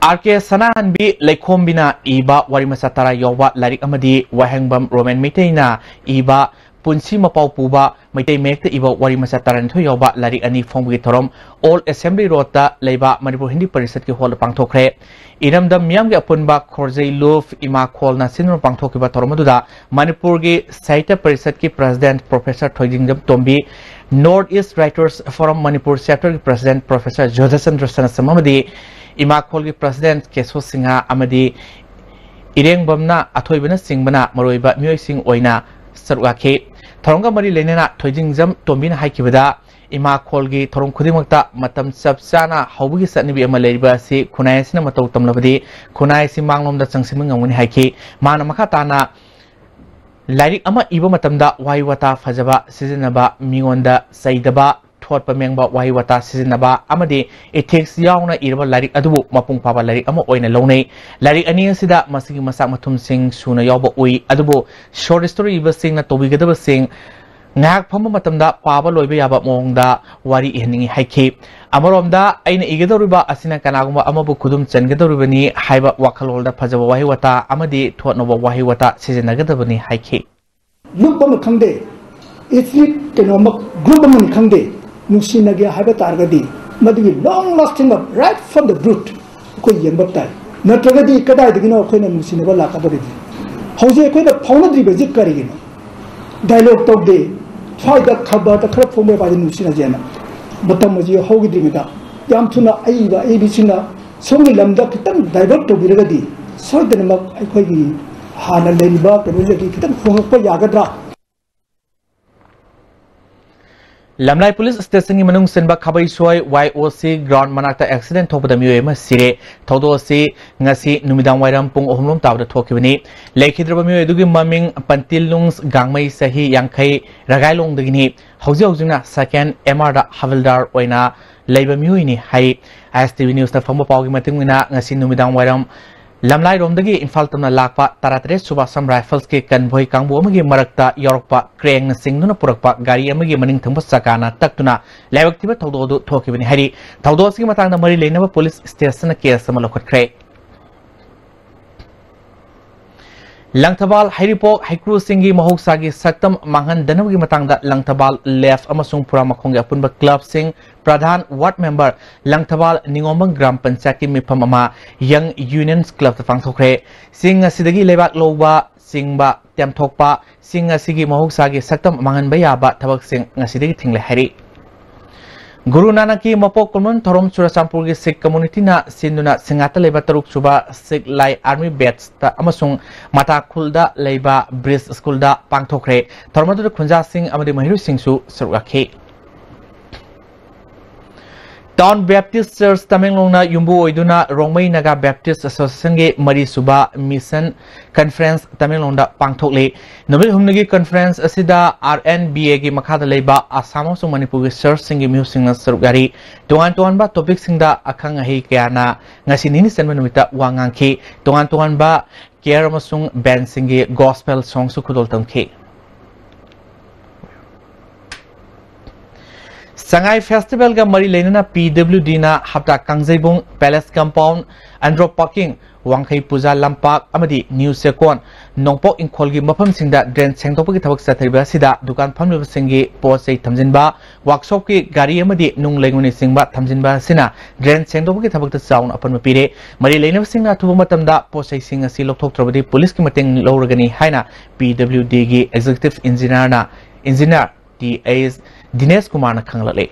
ꯑꯥꯔ ꯀꯦ ꯁꯅꯥꯍꯟꯕꯤ ꯂꯩꯈꯣꯝꯕꯤꯅ ꯏꯕ ꯋꯥꯔꯤ ꯃꯆꯥ ꯇꯔꯥ ꯌꯥꯎꯕ ꯂꯥꯏꯔꯤꯛ ꯑꯃꯗꯤ ꯋꯥꯍꯦꯡꯕꯝ ꯔꯣꯃꯦꯟ ꯃꯩꯇꯩꯅ ꯏꯕ ꯄꯨꯟꯁꯤ ꯃꯄꯥꯎ ꯄꯨꯕ ꯃꯩꯇꯩ ꯃꯌꯦꯛꯇ ꯏꯕ ꯋꯥꯔꯤ ꯃꯆꯥ ꯇꯔꯥꯅꯤꯊꯣꯏ ꯌꯥꯎꯕ ꯂꯥꯏꯔꯤꯛ ꯑꯅꯤ ꯐꯣꯡꯕꯒꯤ ꯊꯧꯔꯝ Old Assembly Road ꯇ ꯂꯩꯕ ꯃꯅꯤꯄꯨꯔ ꯍꯤꯟꯗꯤ ꯄꯔꯤꯁꯠꯀꯤ hall ꯗ ꯄꯥꯡꯊꯣꯛꯈ꯭ꯔꯦ꯫ ꯏꯔꯝꯗꯝ ꯃꯤꯌꯥꯝꯒꯤ ꯑꯄꯨꯟꯕ ꯈꯣꯔꯖꯩ ꯂꯨꯞ ꯏꯃꯥ ꯈꯣꯜꯅ ꯁꯤꯟꯗꯨꯅ ꯄꯥꯡꯊꯣꯛꯈꯤꯕ ꯊꯧꯔꯝ ꯑꯗꯨꯗ ꯃꯅꯤꯄꯨꯔꯒꯤ ꯁꯥꯍꯤꯇ꯭ꯌ ꯄꯔꯤꯁꯠꯀꯤ president Professor ꯊꯣꯏꯗꯤꯡꯖꯝ ꯇꯣꯝꯕꯤ, North East Writers Forum Manipur chapter ꯒꯤ president Professor ꯖꯣꯙꯁꯟꯗ꯭ꯔ ꯁꯅꯥꯁꯝ ꯑꯃꯗꯤ ꯏꯃꯥ ꯈꯣꯜꯒꯤ president ꯀꯦꯁꯣ ꯁꯤꯡꯍ ꯑꯃꯗꯤ ꯏꯔꯦꯡꯕꯝꯅ ꯑꯊꯣꯏꯕꯅꯆꯤꯡꯕꯅ ꯃꯔꯨꯑꯣꯏꯕ ꯃꯤꯑꯣꯏꯁꯤꯡ ꯑꯣꯏꯅ ꯁꯔꯨꯛ ꯌꯥꯈꯤ꯫ ꯊꯧꯔꯝꯒ ꯃꯔꯤ ꯂꯩꯅꯅ ꯊꯣꯏꯗꯤꯡꯖꯝ ꯇꯣꯝꯕꯤꯅ ꯍꯥꯏꯈꯤꯕꯗ, ꯏꯃꯥ ꯈꯣꯜꯒꯤ ꯊꯧꯔꯝ ꯈꯨꯗꯤꯡꯃꯛꯇ ꯃꯇꯝ ꯆꯞ ꯆꯥꯅ ꯍꯧꯕꯒꯤ ꯆꯠꯅꯕꯤ ꯑꯃ ꯂꯩꯔꯤꯕ ꯑꯁꯤ ꯈꯨꯟꯅꯥꯏ ꯑꯁꯤꯅ ꯃꯇꯧ ꯇꯝꯂꯕꯗꯤ ꯈꯨꯟꯅꯥꯏ ꯑꯁꯤ ꯃꯥꯡꯂꯣꯝꯗ ꯆꯪꯁꯤꯟꯕ ꯉꯝꯒꯅꯤ ꯍꯥꯏꯈꯤ꯫ ꯃꯥꯅ ꯃꯈꯥ ꯇꯥꯅ ꯂꯥꯏꯔꯤꯛ ꯑꯃ ꯏꯕ ꯃꯇꯝꯗ ꯋꯥꯍꯩ ꯋꯥꯇꯥ ꯐꯖꯕ ꯁꯤꯖꯤꯟꯅꯕ, ꯃꯤꯉꯣꯟꯗ ꯆꯩꯗꯕ, ꯊꯣꯠꯄ ꯃꯦꯡꯕ ꯋꯥꯍꯩ ꯋꯥꯇꯥ ꯁꯤꯖꯤꯟꯅꯕ ꯑꯃꯗꯤ ethics ꯌꯥꯎꯅ ꯏꯔꯕ ꯂꯥꯏꯔꯤꯛ ꯑꯗꯨꯕꯨ ꯃꯄꯨꯡ ꯐꯥꯕ ꯂꯥꯏꯔꯤꯛ ꯑꯃ ꯑꯣꯏꯅ ꯂꯧꯅꯩ꯫ ꯂꯥꯏꯔꯤꯛ ꯑꯅꯤ ꯑꯁꯤꯗ ꯃꯁꯤꯒꯤ ꯃꯆꯥꯛ ꯃꯊꯨꯝꯁꯤꯡ ꯁꯨꯅ ꯌꯥꯎꯕ ꯎꯏ, ꯑꯗꯨꯕꯨ short story ꯏꯕꯁꯤꯡꯅ ꯇꯧꯕꯤꯒꯗꯕꯁꯤꯡ ꯉꯥꯏꯍꯥꯛ ꯐꯝꯕ ꯃꯇꯝꯗ ꯄꯥꯕ ꯂꯣꯏꯕ ꯌꯥꯕ ꯃꯑꯣꯡꯗ ꯋꯥꯔꯤ ꯏꯍꯟꯅꯤꯡꯏ ꯍꯥꯏꯈꯤ꯫ ꯑꯃꯔꯣꯝꯗ ꯑꯩꯅ ꯏꯒꯗꯧꯔꯤꯕ ꯑꯁꯤꯅ ꯀꯅꯥꯒꯨꯝꯕ ꯑꯃꯕꯨ ꯈꯨꯗꯨꯝ ꯆꯟꯒꯗꯧꯔꯤꯕꯅꯤ ꯍꯥꯏꯕ ꯋꯥꯈꯜꯂꯣꯟꯗ ꯐꯖꯕ ꯋꯥꯍꯩ ꯋꯥꯇꯥ ꯑꯃꯗꯤ ꯊꯣꯠꯅꯕ ꯋꯥꯍꯩ ꯋꯥꯇꯥ ꯁꯤꯖꯤꯟꯅꯒꯗꯕꯅꯤ ꯍꯥꯏꯈꯤ꯫ ꯂꯨꯞ ꯑꯃ ꯈꯪꯗꯦ, ethnic ꯀꯩꯅꯣ ꯑꯃ group ꯑꯃꯅꯤ ꯈꯪꯗꯦ, ꯅꯨꯡꯁꯤꯅꯒꯦ ꯍꯥꯏꯕ ꯇꯥꯔꯒꯗꯤ ꯃꯗꯨꯒꯤ long lasting of right from the root ꯑꯩꯈꯣꯏ ꯌꯦꯡꯕ ꯇꯥꯏ꯫ ꯅꯠꯇ꯭ꯔꯒꯗꯤ ꯀꯗꯥꯏꯗꯒꯤꯅꯣ ꯑꯩꯈꯣꯏꯅ ꯅꯨꯡꯁꯤꯅꯕ ꯂꯥꯛꯀꯗꯧꯔꯤꯗꯤ? ꯍꯧꯖꯤꯛ ꯑꯩꯈꯣꯏꯅ ꯐꯥꯎꯅꯗ꯭ꯔꯤꯕꯁꯤ ꯀꯔꯤꯒꯤꯅꯣ? Dialogue ꯇꯧꯗꯦ, ꯁ꯭ꯋꯥꯏꯗ ꯈꯕꯔꯗ ꯈꯔ ꯐꯣꯡꯕ ꯋꯥꯗꯤ ꯅꯨꯡꯁꯤꯅꯁꯦꯅ꯫ ꯃꯇꯝ ꯑꯁꯤ ꯍꯧꯈꯤꯗ꯭ꯔꯤꯉꯩꯗ ꯌꯥꯝ ꯊꯨꯅ ꯑꯏꯕ ꯑꯏꯕꯤꯁꯤꯡꯅ ꯁꯣꯝꯒꯤ ꯂꯝꯗ ꯈꯤꯇꯪ divert ꯇꯧꯕꯤꯔꯒꯗꯤ ꯁꯣꯏꯗꯅꯃꯛ ꯑꯩꯈꯣꯏꯒꯤ ꯍꯥꯟꯅ ꯂꯩꯔꯤꯕ ꯀꯩꯅꯣꯗꯒꯤ ꯈꯤꯇꯪ ꯍꯣꯡꯂꯛꯄ ꯌꯥꯒꯗ꯭ꯔꯥ? ꯂꯝꯂꯥꯏ ꯄꯨꯂꯤꯁ ꯁ꯭ꯇꯦꯁꯟꯒꯤ ꯃꯅꯨꯡ ꯆꯟꯕ ꯈꯥꯕꯩꯁꯣꯏ ꯋꯥꯏ ꯑꯣ ꯁꯤ ꯒ꯭ꯔꯥꯎꯟ ꯃꯅꯥꯛꯇ ꯑꯦꯛꯁꯤꯗꯦꯟ ꯊꯣꯛꯄꯗ ꯃꯤꯑꯣꯏ ꯑꯃ ꯁꯤꯔꯦ꯫ ꯊꯧꯗꯣꯛ ꯑꯁꯤ ꯉꯁꯤ ꯅꯨꯃꯤꯗꯥꯡ ꯋꯥꯏꯔꯝ ꯄꯨꯡ ꯑꯍꯨꯝ ꯂꯣꯝ ꯇꯥꯕꯗ ꯊꯣꯛꯈꯤꯕꯅꯤ꯫ ꯂꯩꯈꯤꯗ꯭ꯔꯕ ꯃꯤꯑꯣꯏ ꯑꯗꯨꯒꯤ ꯃꯃꯤꯡ ꯄꯟꯇꯤꯜ ꯅꯨꯡꯁ ꯒꯥꯡꯃꯩ, ꯆꯍꯤ ꯌꯥꯡꯈꯩ, ꯔꯒꯥꯏꯂꯣꯡꯗꯒꯤꯅꯤ꯫ ꯍꯧꯖꯤꯛ ꯍꯧꯖꯤꯛꯅ ꯁꯦꯀꯦꯟ ꯑꯦꯝ ꯑꯥꯔꯗ ꯍꯥꯋꯜꯗꯥꯔ ꯑꯣꯏꯅ ꯂꯩꯕ ꯃꯤꯑꯣꯏꯅꯤ ꯍꯥꯏ꯫ ꯑꯥꯏ ꯑꯦꯁ ꯇꯤ ꯚꯤ ꯅ꯭ꯌꯨꯁꯇ ꯐꯪꯕ ꯄꯥꯎꯒꯤ ꯃꯇꯨꯡ ꯏꯟꯅ, ꯉꯁꯤ ꯅꯨꯃꯤꯗꯥꯡ ꯋꯥꯏꯔꯝ ꯂꯝꯂꯥꯏꯔꯣꯝꯗꯒꯤ ꯏꯝꯐꯥꯜ ꯇꯝꯅ ꯂꯥꯛꯄ ꯇꯔꯥꯇꯔꯦꯠ ꯁꯨꯕ ꯑꯁꯥꯝ ꯔꯥꯏꯐꯜꯁꯀꯤ ꯀꯟꯚꯣꯏ ꯀꯥꯡꯕꯨ ꯑꯃꯒꯤ ꯃꯔꯛꯇ ꯌꯥꯎꯔꯛꯄ ꯀ꯭ꯔꯦꯟꯅ ꯆꯤꯡꯗꯨꯅ ꯄꯨꯔꯛꯄ ꯒꯥꯔꯤ ꯑꯃꯒꯤ ꯃꯅꯤꯡ ꯊꯪꯕ ꯆꯀꯥꯅ ꯇꯛꯇꯨꯅ ꯂꯥꯏꯕꯛ ꯊꯤꯕ ꯊꯧꯗꯣꯛ ꯑꯗꯨ ꯊꯣꯛꯈꯤꯕꯅꯤ ꯍꯥꯏꯔꯤ꯫ ꯊꯧꯗꯣꯛ ꯑꯁꯤꯒꯤ ꯃꯇꯥꯡꯗ ꯃꯔꯤ ꯂꯩꯅꯕ ꯄꯨꯂꯤꯁ ꯁ꯭ꯇꯦꯁꯟꯅ ꯀꯦꯁ ꯑꯃ ꯂꯧꯈꯠꯈ꯭ꯔꯦ꯫ ꯂꯪꯊꯕꯥꯜ ꯍꯩꯔꯤꯄꯣꯛ ꯍꯩꯀ꯭ꯔꯨꯁꯤꯡꯒꯤ ꯃꯍꯧꯁꯥꯒꯤ ꯁꯛꯇꯝ ꯃꯥꯡꯍꯟꯗꯅꯕꯒꯤ ꯃꯇꯥꯡꯗ ꯂꯪꯊꯕꯥꯜ ꯂꯦꯐ ꯑꯃꯁꯨꯡ ꯐꯨꯔꯥꯃꯈꯣꯡꯒꯤ ꯑꯄꯨꯟꯕ ꯀ꯭ꯂꯕꯁꯤꯡ, ꯄ꯭ꯔꯙꯥꯟ, ꯋꯥꯔꯗ ꯃꯦꯝꯕꯔ, ꯂꯪꯊꯕꯥꯜ ꯅꯤꯉꯣꯝꯕꯝ ꯒ꯭ꯔꯥꯝ ꯄꯟꯆꯥꯌꯠꯀꯤ ꯃꯤꯐꯝ ꯑꯃ ꯌꯪ ꯌꯨꯅꯤꯌꯟꯁ ꯀ꯭ꯂꯕꯇ ꯄꯥꯡꯊꯣꯛꯈ꯭ꯔꯦ꯫ ꯆꯤꯡ ꯑꯁꯤꯗꯒꯤ ꯂꯩꯕꯥꯛ ꯂꯧꯕ, ꯆꯤꯡꯕ, ꯇꯦꯝꯊꯣꯛꯄ, ꯆꯤꯡ ꯑꯁꯤꯒꯤ ꯃꯍꯧꯁꯥꯒꯤ ꯁꯛꯇꯝ ꯃꯥꯡꯍꯟꯕ ꯌꯥꯕ ꯊꯕꯛꯁꯤꯡ ꯉꯁꯤꯗꯒꯤ ꯊꯤꯡꯂꯦ ꯍꯥꯏꯔꯤ꯫ ꯒꯨꯔꯨ ꯅꯥꯅꯛꯀꯤ ꯃꯄꯣꯛ ꯀꯨꯝꯑꯣꯟ ꯊꯧꯔꯝ ꯆꯨꯔꯆꯥꯟꯄꯨꯔꯒꯤ ꯁꯤꯈ ꯀꯝꯃꯨꯅꯤꯇꯤꯅ ꯁꯤꯟꯗꯨꯅ ꯁꯤꯡꯉꯥꯠꯇ ꯂꯩꯕ ꯇꯔꯨꯛ ꯁꯨꯕ ꯁꯤꯈ ꯂꯥꯏ ꯑꯥꯔꯃꯤ ꯕꯦꯠꯁꯇ ꯑꯃꯁꯨꯡ ꯃꯇꯥꯈꯨꯜꯗ ꯂꯩꯕ ꯕ꯭ꯔꯤꯖ ꯁ꯭ꯀꯨꯜꯗ ꯄꯥꯡꯊꯣꯛꯈ꯭ꯔꯦ꯫ ꯊꯧꯔꯝ ꯑꯗꯨꯗ ꯈꯨꯟꯖꯥꯁꯤꯡ ꯑꯃꯗꯤ ꯃꯍꯩꯔꯣꯏꯁꯤꯡꯁꯨ ꯁꯔꯨꯛ ꯌꯥꯈꯤ꯫ ꯇꯥꯎꯟ ꯕꯦꯞꯇꯤꯁ ꯆꯔꯆ ꯇꯃꯦꯡꯂꯣꯡꯅ ꯌꯨꯝꯕꯨ ꯑꯣꯏꯗꯨꯅ ꯔꯣꯡꯃꯩ ꯅꯥꯒꯥ ꯕꯦꯞꯇꯤꯁ ꯑꯦꯁꯣꯁꯤꯌꯦꯁꯟꯒꯤ ꯃꯔꯤ ꯁꯨꯕ ꯃꯤꯁꯟ ꯀꯟꯐꯔꯦꯟꯁ ꯇꯃꯦꯡꯂꯣꯡꯗ ꯄꯥꯡꯊꯣꯛꯂꯤ꯫ ꯅꯨꯃꯤꯠ ꯍꯨꯝꯅꯤꯒꯤ ꯀꯟꯐꯔꯦꯟꯁ ꯑꯁꯤꯗ ꯑꯥꯔ ꯑꯦꯟ ꯕꯤ ꯑꯦꯒꯤ ꯃꯈꯥꯗ ꯂꯩꯕ ꯑꯁꯥꯝ ꯑꯃꯁꯨꯡ ꯃꯅꯤꯄꯨꯔꯒꯤ ꯆꯔꯆꯁꯤꯡꯒꯤ ꯃꯤꯍꯨꯠꯁꯤꯡꯅ ꯁꯔꯨꯛ ꯌꯥꯔꯤ꯫ ꯇꯣꯉꯥꯟ ꯇꯣꯉꯥꯟꯕ ꯇꯣꯄꯤꯛꯁꯤꯡꯗ ꯑꯈꯪ ꯑꯍꯩ ꯀꯌꯥꯅ ꯉꯁꯤ ꯅꯤꯅꯤ ꯆꯟꯕ ꯅꯨꯃꯤꯠꯇ ꯋꯥ ꯉꯥꯡꯈꯤ꯫ ꯇꯣꯉꯥꯟ ꯇꯣꯉꯥꯟꯕ ꯀꯦꯌꯔ ꯑꯃꯁꯨꯡ ꯕꯦꯟꯁꯤꯡꯒꯤ ꯒꯣꯁꯄꯦꯜ ꯁꯣꯡꯁꯨ ꯈꯨꯗꯣꯜ ꯇꯝꯈꯤ꯫ ꯁꯉꯥꯏ ꯐꯦꯁꯇꯤꯚꯦꯜꯒ ꯃꯔꯤ ꯂꯩꯅꯅ ꯄꯤ ꯗꯕ꯭ꯂꯤꯎ ꯗꯤꯅ ꯍꯞꯇꯥ ꯀꯥꯡꯖꯩꯕꯨꯡ, ꯄꯦꯂꯦꯁ ꯀꯝꯄꯥꯎꯟ, ꯑꯦꯟꯗ꯭ꯔꯣ ꯄꯥꯔꯀꯤꯡ, ꯋꯥꯡꯈꯩ ꯄꯨꯖꯥ ꯂꯝꯄꯥꯛ ꯑꯃꯗꯤ ꯅ꯭ꯌꯨ ꯆꯦꯀꯣꯟ, ꯅꯣꯡꯄꯣꯛ ꯏꯪꯈꯣꯜꯒꯤ ꯃꯐꯝꯁꯤꯡꯗ ꯗ꯭ꯔꯦꯟ ꯁꯦꯡꯗꯣꯛꯄꯒꯤ ꯊꯕꯛ ꯆꯠꯊꯔꯤꯕ ꯑꯁꯤꯗ ꯗꯨꯀꯥꯟ ꯐꯝꯂꯤꯕꯁꯤꯡꯒꯤ ꯄꯣꯠ ꯆꯩ ꯊꯝꯖꯤꯟꯕ, ꯋꯥꯛꯁꯣꯞꯀꯤ ꯒꯥꯔꯤ ꯑꯃꯗꯤ ꯅꯨꯡ ꯂꯩꯉꯣꯏꯅꯆꯤꯡꯕ ꯊꯝꯖꯤꯟꯕ ꯑꯁꯤꯅ ꯗ꯭ꯔꯦꯟ ꯁꯦꯡꯗꯣꯛꯄꯒꯤ ꯊꯕꯛꯇ ꯆꯥꯎꯅ ꯑꯄꯟꯕ ꯄꯤꯔꯦ꯫ ꯃꯔꯤ ꯂꯩꯅꯕꯁꯤꯡꯅ ꯑꯊꯨꯕ ꯃꯇꯝꯗ ꯄꯣꯠ ꯆꯩꯁꯤꯡ ꯑꯁꯤ ꯂꯧꯊꯣꯛꯇ꯭ꯔꯕꯗꯤ ꯄꯨꯂꯤꯁꯀꯤ ꯃꯇꯦꯡ ꯂꯧꯔꯒꯅꯤ ꯍꯥꯏꯅ ꯄꯤ ꯗꯕ꯭ꯂꯤꯎ ꯗꯤꯒꯤ ꯑꯦꯛꯖꯤꯀ꯭ꯌꯨꯇꯤꯚ ꯏꯟꯖꯤꯅꯤꯌꯔꯅ, ꯏꯟꯖꯤꯅꯤꯌꯔ ꯇꯤ ꯑꯩꯆ ꯗꯤꯅꯦꯁ ꯀꯨꯃꯥꯔꯅ ꯈꯪꯂꯛꯂꯤ꯫